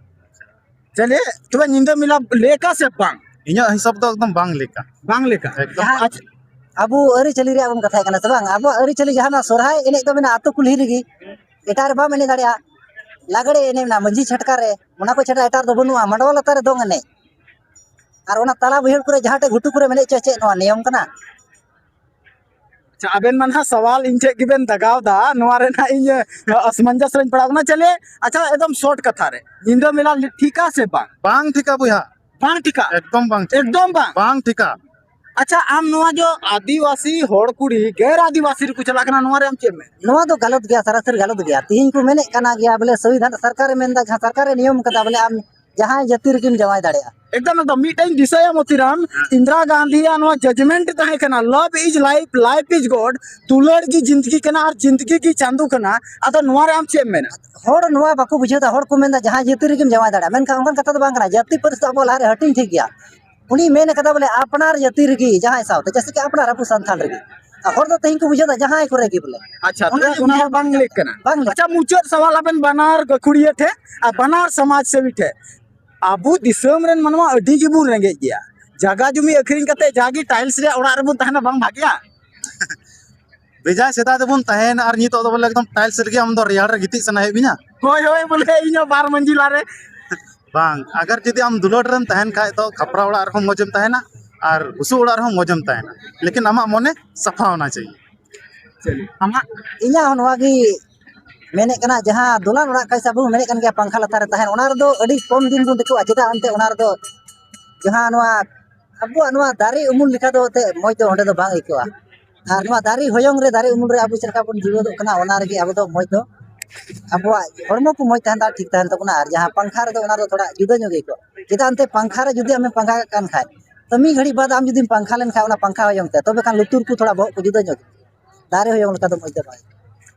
ᱪᱟᱞᱮ, ᱛᱚᱵᱮ ᱧᱤᱫᱟᱹ ᱢᱮᱞᱟ ᱞᱮᱠᱟ ᱥᱮ ᱵᱟᱝ? ᱤᱧᱟᱹᱜ ᱦᱤᱥᱟᱹᱵ ᱫᱚ ᱮᱠᱫᱚᱢ ᱵᱟᱝ ᱞᱮᱠᱟ᱾ ᱵᱟᱝ ᱞᱮᱠᱟ᱾ ᱮᱠᱫᱚᱢ᱾ ᱟᱪᱪᱷᱟ, ᱟᱵᱚ ᱟᱹᱨᱤᱪᱟᱹᱞᱤ ᱨᱮᱭᱟᱜ ᱵᱚᱱ ᱠᱟᱛᱷᱟᱭ ᱠᱟᱱᱟ ᱥᱮ ᱵᱟᱝ? ᱟᱵᱚᱣᱟᱜ ᱟᱹᱨᱤᱪᱟᱹᱞᱤ ᱡᱟᱦᱟᱱᱟᱜ ᱥᱚᱨᱦᱟᱭ ᱮᱱᱮᱡ ᱫᱚ ᱢᱮᱱᱟᱜᱼᱟ ᱟᱹᱛᱩ ᱠᱩᱞᱦᱤ ᱨᱮᱜᱮ, ᱮᱴᱟᱜ ᱨᱮ ᱵᱟᱢ ᱮᱱᱮᱡ ᱫᱟᱲᱮᱭᱟᱜᱼᱟ᱾ ᱞᱟᱜᱽᱲᱮ ᱮᱱᱮᱡ ᱢᱮᱱᱟᱜᱼᱟ ᱢᱟᱹᱡᱷᱤ ᱪᱷᱟᱴᱠᱟ ᱨᱮ, ᱚᱱᱟ ᱠᱚ ᱪᱷᱟᱰᱟ ᱮᱴᱟᱜ ᱨᱮᱫᱚ ᱵᱟᱹᱱᱩᱜᱼᱟ᱾ ᱢᱟᱰᱣᱟ ᱞᱟᱛᱟᱨ ᱨᱮ ᱫᱚᱝ ᱮᱱᱮᱡ, ᱟᱨ ᱚᱱᱟ ᱛᱟᱞᱟ ᱵᱟᱹᱭᱦᱟᱹᱲ ᱠᱚᱨᱮ ᱡᱟᱦᱟᱸ ᱴᱷᱮᱡ ᱜᱷᱩᱴᱩ ᱠᱚᱨᱮ ᱮᱱᱮᱡ ᱦᱚᱪᱚ, ᱪᱮᱫ ᱱᱚᱣᱟ ᱱᱤᱭᱚᱢ ᱠᱟᱱᱟ? ᱟᱪᱪᱷᱟ, ᱟᱵᱮᱱ ᱢᱟ ᱱᱟᱦᱟᱜ ᱥᱟᱣᱟᱞ ᱤᱧ ᱴᱷᱮᱡ ᱜᱮᱵᱮᱱ ᱫᱟᱜᱟᱣ ᱫᱟ, ᱱᱚᱣᱟ ᱨᱮ ᱱᱟᱦᱟᱜ ᱤᱧ ᱟᱥᱢᱟᱧᱡᱟᱥ ᱨᱮᱧ ᱯᱟᱲᱟᱣ ᱠᱟᱱᱟ᱾ ᱪᱟᱞᱮ, ᱟᱪᱪᱷᱟ, ᱮᱠᱫᱚᱢ ᱥᱚᱨᱴ ᱠᱟᱛᱷᱟ ᱨᱮ, ᱧᱤᱫᱟᱹ ᱢᱮᱞᱟ ᱴᱷᱤᱠᱟ ᱥᱮ ᱵᱟᱝ? ᱵᱟᱝ ᱴᱷᱤᱠᱟ ᱵᱚᱭᱦᱟ᱾ ᱵᱟᱝ ᱴᱷᱤᱠᱟ᱾ ᱮᱠᱫᱚᱢ ᱵᱟᱝ ᱴᱷᱤᱠᱟ᱾ ᱮᱠᱫᱚᱢ ᱵᱟᱝ᱾ ᱵᱟᱝ ᱴᱷᱤᱠᱟ᱾ ᱟᱪᱪᱷᱟ, ᱟᱢ ᱱᱚᱣᱟ ᱡᱚ ᱟᱹᱫᱤᱵᱟᱹᱥᱤ ᱦᱚᱲ ᱠᱩᱲᱤ ᱜᱮᱨ ᱟᱹᱫᱤᱵᱟᱹᱥᱤ ᱨᱮᱠᱚ ᱪᱟᱞᱟᱜ ᱠᱟᱱᱟ, ᱱᱚᱣᱟ ᱨᱮ ᱟᱢ ᱪᱮᱫ ᱮᱢ ᱢᱮᱱ? ᱱᱚᱣᱟ ᱫᱚ ᱜᱟᱞᱚᱛ ᱜᱮᱭᱟ, ᱥᱟᱨᱟᱥᱟᱨᱤ ᱜᱟᱞᱚᱛ ᱜᱮᱭᱟ᱾ ᱛᱤᱦᱤᱧ ᱠᱚ ᱢᱮᱱᱮᱫ ᱠᱟᱱᱟ ᱜᱮᱭᱟ ᱵᱚᱞᱮ ᱥᱚᱝᱵᱤᱫᱷᱟᱱ ᱥᱚᱨᱠᱟᱨᱮ ᱢᱮᱱᱫᱟ, ᱡᱟᱦᱟᱸ ᱥᱚᱨᱠᱟᱨᱮ ᱱᱤᱭᱚᱢ ᱠᱟᱫᱟ ᱵᱚᱞᱮ ᱟᱢ ᱡᱟᱦᱟᱸᱭ ᱡᱟᱹᱛᱤ ᱨᱮᱜᱮᱢ ᱡᱟᱶᱟᱭ ᱫᱟᱲᱮᱭᱟᱜᱼᱟ᱾ ᱮᱠᱫᱚᱢ ᱮᱠᱫᱚᱢ, ᱢᱤᱫᱴᱮᱱ ᱫᱤᱥᱟᱹᱭᱟ ᱢᱚᱛᱤᱨᱟᱢ, ᱤᱱᱫᱨᱟ ᱜᱟᱱᱫᱷᱤᱭᱟᱜ ᱱᱚᱣᱟ ᱡᱟᱡᱽᱢᱮᱱᱴ ᱛᱟᱦᱮᱸ ᱠᱟᱱᱟ, love is life, life is God, ᱫᱩᱞᱟᱹᱲ ᱜᱮ ᱡᱤᱱᱫᱜᱤ ᱠᱟᱱᱟ ᱟᱨ ᱡᱤᱱᱫᱜᱤ ᱜᱮ ᱪᱟᱸᱫᱚ ᱠᱟᱱᱟ᱾ ᱟᱫᱚ ᱱᱚᱣᱟ ᱨᱮ ᱟᱢ ᱪᱮᱫ ᱮᱢ ᱢᱮᱱᱟ? ᱦᱚᱲ ᱱᱚᱣᱟ ᱵᱟᱠᱚ ᱵᱩᱡᱷᱟᱹᱣ ᱫᱟ᱾ ᱦᱚᱲ ᱠᱚ ᱢᱮᱱᱫᱟ ᱡᱟᱦᱟᱸᱭ ᱡᱟᱹᱛᱤ ᱨᱮᱜᱮᱢ ᱡᱟᱶᱟᱭ ᱫᱟᱲᱮᱭᱟᱜᱼᱟ, ᱢᱮᱱᱠᱷᱟᱱ ᱚᱱᱠᱟᱱ ᱠᱟᱛᱷᱟ ᱫᱚ ᱵᱟᱝ ᱠᱟᱱᱟ᱾ ᱡᱟᱹᱛᱤ ᱯᱟᱹᱨᱤᱥ ᱫᱚ ᱟᱵᱚ ᱞᱟᱦᱟᱨᱮ ᱦᱟᱹᱴᱤᱧ ᱴᱷᱤᱠ ᱜᱮᱭᱟ᱾ ᱩᱱᱤ ᱢᱮᱱ ᱠᱟᱫᱟ ᱵᱚᱞᱮ ᱟᱯᱱᱟᱨ ᱡᱟᱹᱛᱤ ᱨᱮᱜᱮ ᱡᱟᱦᱟᱸᱭ ᱥᱟᱶᱛᱮ, ᱡᱮᱭᱥᱮ ᱠᱤ ᱟᱯᱱᱟᱨ ᱟᱵᱚ ᱥᱟᱱᱛᱟᱲ ᱨᱮᱜᱮ᱾ ᱟᱨ ᱦᱚᱲ ᱫᱚ ᱛᱮᱦᱮᱧ ᱠᱚ ᱵᱩᱡᱷᱟᱹᱣ ᱫᱟ ᱡᱟᱦᱟᱸᱭ ᱠᱚᱨᱮ ᱜᱮ ᱵᱚᱞᱮ᱾ ᱟᱪᱪᱷᱟ, ᱚᱱᱟ ᱛᱚᱵᱮ ᱜᱮ ᱚᱱᱟ ᱱᱤᱭᱚᱢ ᱦᱚᱸ ᱵᱟᱝ ᱞᱮᱠ ᱠᱟᱱᱟ᱾ ᱵᱟᱝ ᱞᱮᱠ᱾ ᱟᱪᱪᱷᱟ, ᱢᱩᱪᱟᱹᱫ ᱥᱟᱣᱟᱞ ᱟᱵᱮᱱ ᱵᱟᱱᱟᱨ ᱜᱟᱹᱠᱷᱩᱲᱤᱭᱟᱹ ᱴᱷᱮᱡ ᱟᱨ ᱵᱟᱱᱟᱨ ᱥᱚᱢᱟᱡᱽ ᱥᱮᱵᱤ ᱴᱷᱮᱡ, ᱟᱵᱚ ᱫᱤᱥᱚᱢ ᱨᱮᱱ ᱢᱟᱱᱣᱟ ᱟᱹᱰᱤ ᱜᱮᱵᱚᱱ ᱨᱮᱸᱜᱮᱡ ᱜᱮᱭᱟ᱾ ᱡᱟᱜᱟ ᱡᱩᱢᱤ ᱟᱹᱠᱷᱨᱤᱧ ᱠᱟᱛᱮ ᱡᱟᱜᱮ ᱴᱟᱭᱤᱞᱥ ᱨᱮᱭᱟᱜ ᱚᱲᱟᱜ ᱨᱮᱵᱚᱱ ᱛᱟᱦᱮᱱᱟ, ᱵᱟᱝ ᱵᱷᱟᱜᱮᱭᱟ? ᱵᱮᱡᱟᱭ ᱥᱮᱫᱟᱭ ᱫᱚᱵᱚᱱ ᱛᱟᱦᱮᱱ ᱟᱨ ᱱᱤᱛᱚᱜ ᱫᱚ ᱵᱚᱞᱮ ᱮᱠᱫᱚᱢ ᱴᱟᱭᱤᱞᱥ ᱨᱮᱜᱮ ᱟᱢ ᱫᱚ ᱨᱮᱭᱟᱲ ᱨᱮ ᱜᱤᱛᱤᱡ ᱥᱟᱱᱟᱭᱮᱫ ᱢᱮᱭᱟ? ᱦᱳᱭ ᱦᱳᱭ, ᱵᱚᱞᱮ ᱤᱧ ᱦᱚᱸ ᱵᱟᱨ ᱢᱟᱹᱡᱤᱞᱟ ᱨᱮ᱾ ᱵᱟᱝ, ᱟᱜᱟᱨ ᱡᱩᱫᱤ ᱟᱢ ᱫᱩᱞᱟᱹᱲ ᱨᱮᱢ ᱛᱟᱦᱮᱱ ᱠᱷᱟᱡ ᱫᱚ ᱠᱷᱟᱯᱨᱟ ᱚᱲᱟᱜ ᱨᱮᱦᱚᱸ ᱢᱚᱡᱮᱢ ᱛᱟᱦᱮᱱᱟ ᱟᱨ ᱵᱩᱥᱩᱵ ᱚᱲᱟᱜ ᱨᱮᱦᱚᱸ ᱢᱚᱡᱮᱢ ᱛᱟᱦᱮᱱᱟ, ᱞᱮᱠᱤᱱ ᱟᱢᱟᱜ ᱢᱚᱱᱮ ᱥᱟᱯᱷᱟ ᱦᱳᱱᱟ ᱪᱟᱦᱤᱭᱮ᱾ ᱟᱢᱟᱜ ᱤᱧᱟᱹᱜ ᱦᱚᱸ ᱱᱚᱣᱟ ᱜᱮ ᱢᱮᱱᱮᱫ ᱠᱟᱱᱟ, ᱡᱟᱦᱟᱸ ᱫᱚᱞᱟᱱ ᱚᱲᱟᱜ ᱠᱟᱭᱥᱟ ᱵᱚᱱ ᱢᱮᱱᱮᱫ ᱠᱟᱱ ᱜᱮᱭᱟ, ᱯᱟᱝᱠᱷᱟ ᱞᱟᱛᱟᱨ ᱨᱮ ᱛᱟᱦᱮᱱ, ᱚᱱᱟ ᱨᱮᱫᱚ ᱟᱹᱰᱤ ᱠᱚᱢ ᱫᱤᱱ ᱵᱚᱱ ᱴᱤᱠᱟᱹᱜᱼᱟ᱾ ᱪᱮᱫᱟᱜ ᱮᱱᱛᱮ ᱚᱱᱟ ᱨᱮᱫᱚ ᱡᱟᱦᱟᱸ ᱱᱚᱣᱟ ᱟᱵᱚᱣᱟᱜ ᱱᱚᱣᱟ ᱫᱟᱨᱮ ᱩᱢᱩᱞ ᱞᱮᱠᱟ ᱫᱚ ᱮᱱᱛᱮ ᱢᱚᱡᱽ ᱫᱚ ᱚᱸᱰᱮ ᱫᱚ ᱵᱟᱝ ᱟᱹᱭᱠᱟᱹᱜᱼᱟ᱾ ᱟᱨ ᱱᱚᱣᱟ ᱫᱟᱨᱮ ᱦᱚᱭᱚᱝ ᱨᱮ, ᱫᱟᱨᱮ ᱩᱢᱩᱞ ᱨᱮ ᱟᱵᱚ ᱪᱮᱫ ᱞᱮᱠᱟ ᱵᱚᱱ ᱡᱤᱣᱮᱫᱚᱜ ᱠᱟᱱᱟ, ᱚᱱᱟ ᱨᱮᱜᱮ ᱟᱵᱚ ᱫᱚ ᱢᱚᱡᱽ ᱫᱚ ᱟᱵᱚᱣᱟᱜ ᱦᱚᱲᱢᱚ ᱠᱚ ᱢᱚᱡᱽ ᱛᱟᱦᱮᱱ ᱛᱟᱵᱚᱱᱟ, ᱴᱷᱤᱠ ᱛᱟᱦᱮᱱ ᱛᱟᱵᱚᱱᱟ᱾ ᱟᱨ ᱡᱟᱦᱟᱸ ᱯᱟᱝᱠᱷᱟ ᱨᱮᱫᱚ ᱚᱱᱟ ᱫᱚ ᱛᱷᱚᱲᱟ ᱡᱩᱫᱟᱹ ᱧᱚᱜ ᱜᱮ ᱟᱹᱭᱠᱟᱹᱜᱼᱟ᱾ ᱪᱮᱫᱟᱜ ᱮᱱᱛᱮ ᱯᱟᱝᱠᱷᱟ ᱨᱮ ᱡᱩᱫᱤ ᱟᱢᱮᱢ ᱯᱟᱝᱠᱷᱟ ᱠᱟᱜ ᱠᱟᱱ ᱠᱷᱟᱡ, ᱛᱚ ᱢᱤᱫ ᱜᱷᱟᱹᱲᱤᱡ ᱵᱟᱫ ᱟᱢ ᱡᱩᱫᱤᱢ ᱯᱟᱝᱠᱷᱟ ᱞᱮᱱᱠᱷᱟᱡ ᱚᱱᱟ ᱯᱟᱝᱠᱷᱟ ᱦᱚᱭᱚᱝ ᱛᱮ, ᱛᱚᱵᱮ ᱠᱷᱟᱱ ᱞᱩᱛᱩᱨ ᱠᱚ ᱛᱷᱚᱲᱟ ᱵᱚᱦᱚᱜ ᱠᱚ ᱡᱩᱫᱟᱹ ᱧᱚᱜ ᱜᱮ᱾ ᱫᱟᱨᱮ ᱦᱚᱭᱚᱝ ᱞᱮᱠᱟ ᱫᱚ ᱢᱚᱡᱽ ᱫᱚ ᱵᱟᱭ᱾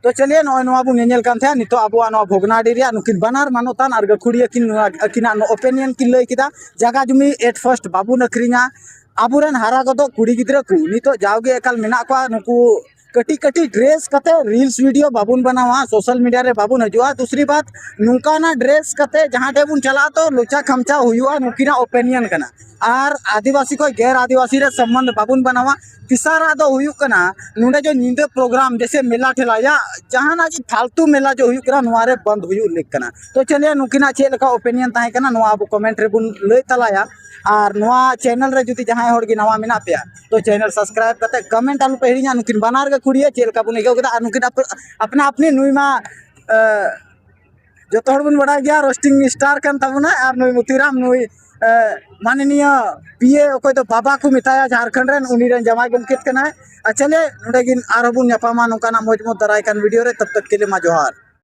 ᱛᱚ ᱪᱟᱹᱞᱤᱭᱮ, ᱱᱚᱜᱼᱚᱭ ᱱᱚᱣᱟ ᱵᱚᱱ ᱧᱮᱧᱮᱞ ᱠᱟᱱ ᱛᱟᱦᱮᱸᱫ, ᱱᱤᱛᱚᱜ ᱟᱵᱚᱣᱟᱜ ᱱᱚᱣᱟ ᱵᱷᱚᱜᱽᱱᱟᱰᱤ ᱨᱮᱭᱟᱜ ᱱᱩᱠᱤᱱ ᱵᱟᱱᱟᱨ ᱢᱟᱱᱚᱛᱟᱱ ᱟᱨ ᱜᱟᱹᱠᱷᱩᱲᱤᱭᱟᱹ ᱠᱤᱱ ᱱᱚᱣᱟ ᱟᱹᱠᱤᱱᱟᱜ ᱱᱚᱣᱟ opinion ᱠᱤᱱ ᱞᱟᱹᱭ ᱠᱮᱫᱟ᱾ ᱡᱟᱭᱜᱟ ᱡᱩᱢᱤ at first ᱵᱟᱵᱚᱱ ᱟᱹᱠᱷᱨᱤᱧᱟ, ᱟᱵᱚᱨᱮᱱ ᱦᱟᱨᱟ ᱜᱚᱫᱚᱜ ᱠᱩᱲᱤ ᱜᱤᱫᱽᱨᱟᱹ ᱠᱚ ᱱᱤᱛᱚᱜ ᱡᱟᱣᱜᱮ ᱮᱠᱟᱞ ᱢᱮᱱᱟᱜ ᱠᱚᱣᱟ, ᱱᱩᱠᱩ ᱠᱟᱹᱴᱤᱡ ᱠᱟᱹᱴᱤᱡ dress ᱠᱟᱛᱮ reels video ᱵᱟᱵᱚᱱ ᱵᱮᱱᱟᱣᱟ, social media ᱨᱮ ᱵᱟᱵᱚᱱ ᱦᱤᱡᱩᱜᱼᱟ᱾ ᱫᱩᱥᱨᱤ ᱵᱟᱛ, ᱱᱚᱝᱠᱟᱱᱟᱜ dress ᱠᱟᱛᱮ ᱡᱟᱦᱟᱸ ᱴᱷᱮᱡ ᱵᱚᱱ ᱪᱟᱞᱟᱜᱼᱟ ᱛᱚ ᱞᱚᱪᱟ ᱠᱷᱟᱢᱪᱟ ᱦᱩᱭᱩᱜᱼᱟ, ᱱᱩᱠᱤᱱᱟᱜ opinion ᱠᱟᱱᱟ᱾ ᱟᱨ ᱟᱹᱫᱤᱵᱟᱹᱥᱤ ᱠᱷᱚᱡ ᱜᱮᱨ ᱟᱹᱫᱤᱵᱟᱹᱥᱤ ᱨᱮ ᱥᱚᱢᱵᱚᱱᱫᱷ ᱵᱟᱵᱚᱱ ᱵᱮᱱᱟᱣᱟ᱾ ᱛᱮᱥᱟᱨᱟᱜ ᱫᱚ ᱦᱩᱭᱩᱜ ᱠᱟᱱᱟ, ᱱᱚᱰᱮ ᱡᱮ ᱧᱤᱫᱟᱹ program ᱡᱮᱥᱮ ᱢᱮᱞᱟ ᱴᱷᱮᱞᱟ ᱭᱟ ᱡᱟᱦᱟᱱᱟᱜ ᱜᱮ ᱯᱷᱟᱞᱛᱩ ᱢᱮᱞᱟ ᱡᱮ ᱦᱩᱭᱩᱜ ᱠᱟᱱᱟ, ᱱᱚᱣᱟ ᱨᱮ ᱵᱚᱱᱫ ᱦᱩᱭᱩᱜ ᱞᱟᱹᱠ ᱠᱟᱱᱟ᱾ ᱛᱚ ᱪᱟᱹᱞᱤᱭᱮ, ᱱᱩᱠᱤᱱᱟᱜ ᱪᱮᱫ ᱞᱮᱠᱟ opinion ᱛᱟᱦᱮᱸ ᱠᱟᱱᱟ ᱱᱚᱣᱟ ᱟᱵᱚ comment ᱨᱮᱵᱚᱱ ᱞᱟᱹᱭ ᱛᱟᱞᱟᱭᱟ᱾ ᱟᱨ ᱱᱚᱣᱟ channel ᱨᱮ ᱡᱩᱫᱤ ᱡᱟᱦᱟᱸᱭ ᱦᱚᱲ ᱜᱮ ᱱᱟᱣᱟ ᱢᱮᱱᱟᱜ ᱯᱮᱭᱟ ᱛᱚ channel subscribe ᱠᱟᱛᱮ comment ᱟᱞᱚ ᱯᱮ ᱦᱤᱲᱤᱧᱟ᱾ ᱱᱩᱠᱤᱱ ᱵᱟᱱᱟᱨ ᱜᱮ ᱠᱩᱲᱤᱭᱟᱹ ᱪᱮᱫ ᱞᱮᱠᱟ ᱵᱚᱱ ᱟᱹᱭᱠᱟᱹᱣ ᱠᱮᱫᱟ ᱟᱨ ᱱᱩᱠᱤᱱ ᱟᱯ-, ᱟᱯᱱᱟ ᱟᱯᱱᱤ ᱱᱩᱭ ᱢᱟ, ᱮ, ᱡᱚᱛᱚ ᱦᱚᱲ ᱵᱚᱱ ᱵᱟᱲᱟᱭ ᱜᱮᱭᱟ roasting star ᱠᱟᱱ ᱛᱟᱵᱚᱱᱟ᱾ ᱟᱨ ᱱᱩᱭ ᱢᱩᱛᱤᱨᱟᱢ ᱱᱩᱭ, ᱮ, ᱢᱟᱱᱱᱤᱭᱚ P A ᱚᱠᱚᱭ ᱫᱚ ᱵᱟᱵᱟ ᱠᱚ ᱢᱮᱛᱟᱭᱟ ᱡᱷᱟᱲᱠᱷᱚᱸᱰ ᱨᱮᱱ, ᱩᱱᱤ ᱨᱮᱱ ᱡᱟᱶᱟᱭ ᱜᱚᱢᱠᱮ ᱠᱟᱱᱟᱭ᱾ ᱟᱪᱪᱷᱟ ᱞᱮ, ᱱᱚᱰᱮ ᱜᱮ ᱟᱨᱦᱚᱸ ᱵᱚᱱ ᱧᱟᱯᱟᱢᱟ ᱱᱚᱝᱠᱟᱱᱟᱜ ᱢᱚᱡᱽ ᱢᱚᱡᱽ ᱫᱟᱨᱟᱭ ᱠᱟᱱ video ᱨᱮ᱾ ᱛᱚᱵ ᱛᱚᱠ ᱠᱮ ᱞᱤᱭᱮ ᱢᱟ ᱡᱚᱦᱟᱨ᱾